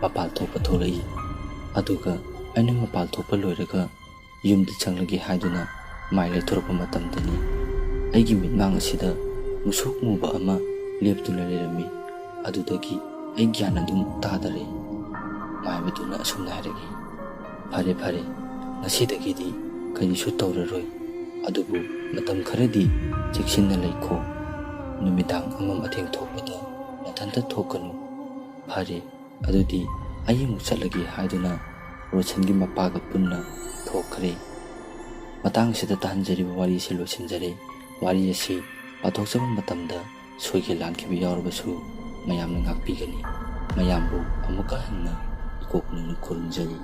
ꯃꯄꯥꯜ ꯊꯣꯛꯄ ꯊꯣꯛꯂꯛꯏ꯫ ꯑꯗꯨꯒ ꯑꯩꯅ ꯃꯄꯥꯜ ꯊꯣꯛꯄ ꯂꯣꯏꯔꯒ ꯌꯨꯝꯗ ꯆꯪꯂꯒꯦ ꯍꯥꯏꯗꯨꯅ ꯃꯥꯏ ꯂꯩꯊꯣꯔꯛꯄ ꯃꯇꯝꯗꯅꯤ ꯑꯩꯒꯤ ꯃꯤꯠꯃꯥꯡ ꯑꯁꯤꯗ ꯃꯨꯁꯨꯛ ꯃꯨꯕ ꯑꯃ ꯂꯦꯞꯇꯨꯅ ꯂꯩꯔꯝꯃꯤ꯫ ꯑꯗꯨꯗꯒꯤ ꯑꯩ ꯒ꯭ꯌꯥꯟ ꯑꯗꯨꯝ ꯇꯥꯗꯔꯦ꯫ ꯃꯥꯏꯕꯗꯨꯅ ꯑꯁꯨꯝꯅ ꯍꯥꯏꯔꯛꯏ, "ꯐꯔꯦ ꯐꯔꯦ, ꯉꯁꯤꯗꯒꯤꯗꯤ ꯀꯔꯤꯁꯨ ꯇꯧꯔꯔꯣꯏ꯫ ꯑꯗꯨꯕꯨ ꯃꯇꯝ ꯈꯔꯗꯤ ꯆꯦꯛꯁꯤꯟꯅ ꯂꯩꯈꯣ꯫ ꯅꯨꯃꯤꯗꯥꯡ ꯑꯃꯝ ꯑꯊꯦꯡ ꯊꯣꯛꯄꯗ ꯅꯊꯟꯇ ꯊꯣꯛꯀꯅꯨ꯫ ꯐꯔꯦ, ꯑꯗꯨꯗꯤ ꯑꯩ ꯑꯃꯨꯛ ꯆꯠꯂꯒꯦ" ꯍꯥꯏꯗꯨꯅ ꯔꯣꯁꯟꯒꯤ ꯃꯄꯥꯒ ꯄꯨꯟꯅ ꯊꯣꯛꯈ꯭ꯔꯦ꯫ ꯃꯇꯥꯡ ꯑꯁꯤꯗ ꯇꯥꯍꯟꯖꯔꯤꯕ ꯋꯥꯔꯤ ꯑꯁꯤ ꯂꯣꯏꯁꯤꯟꯖꯔꯦ꯫ ꯋꯥꯔꯤ ꯑꯁꯤ ꯄꯥꯊꯣꯛꯆꯕ ꯃꯇꯝꯗ ꯁꯣꯏꯈꯤꯕ ꯂꯥꯟꯈꯤꯕ ꯌꯥꯎꯔꯕꯁꯨ ꯃꯌꯥꯝꯅ ꯉꯥꯛꯄꯤꯒꯅꯤ꯫ ꯃꯌꯥꯝꯕꯨ ꯑꯃꯨꯛꯀ ꯍꯟꯅ ꯏꯀꯣꯛ ꯅꯧꯅ ꯈꯨꯔꯨꯝꯖꯔꯤ꯫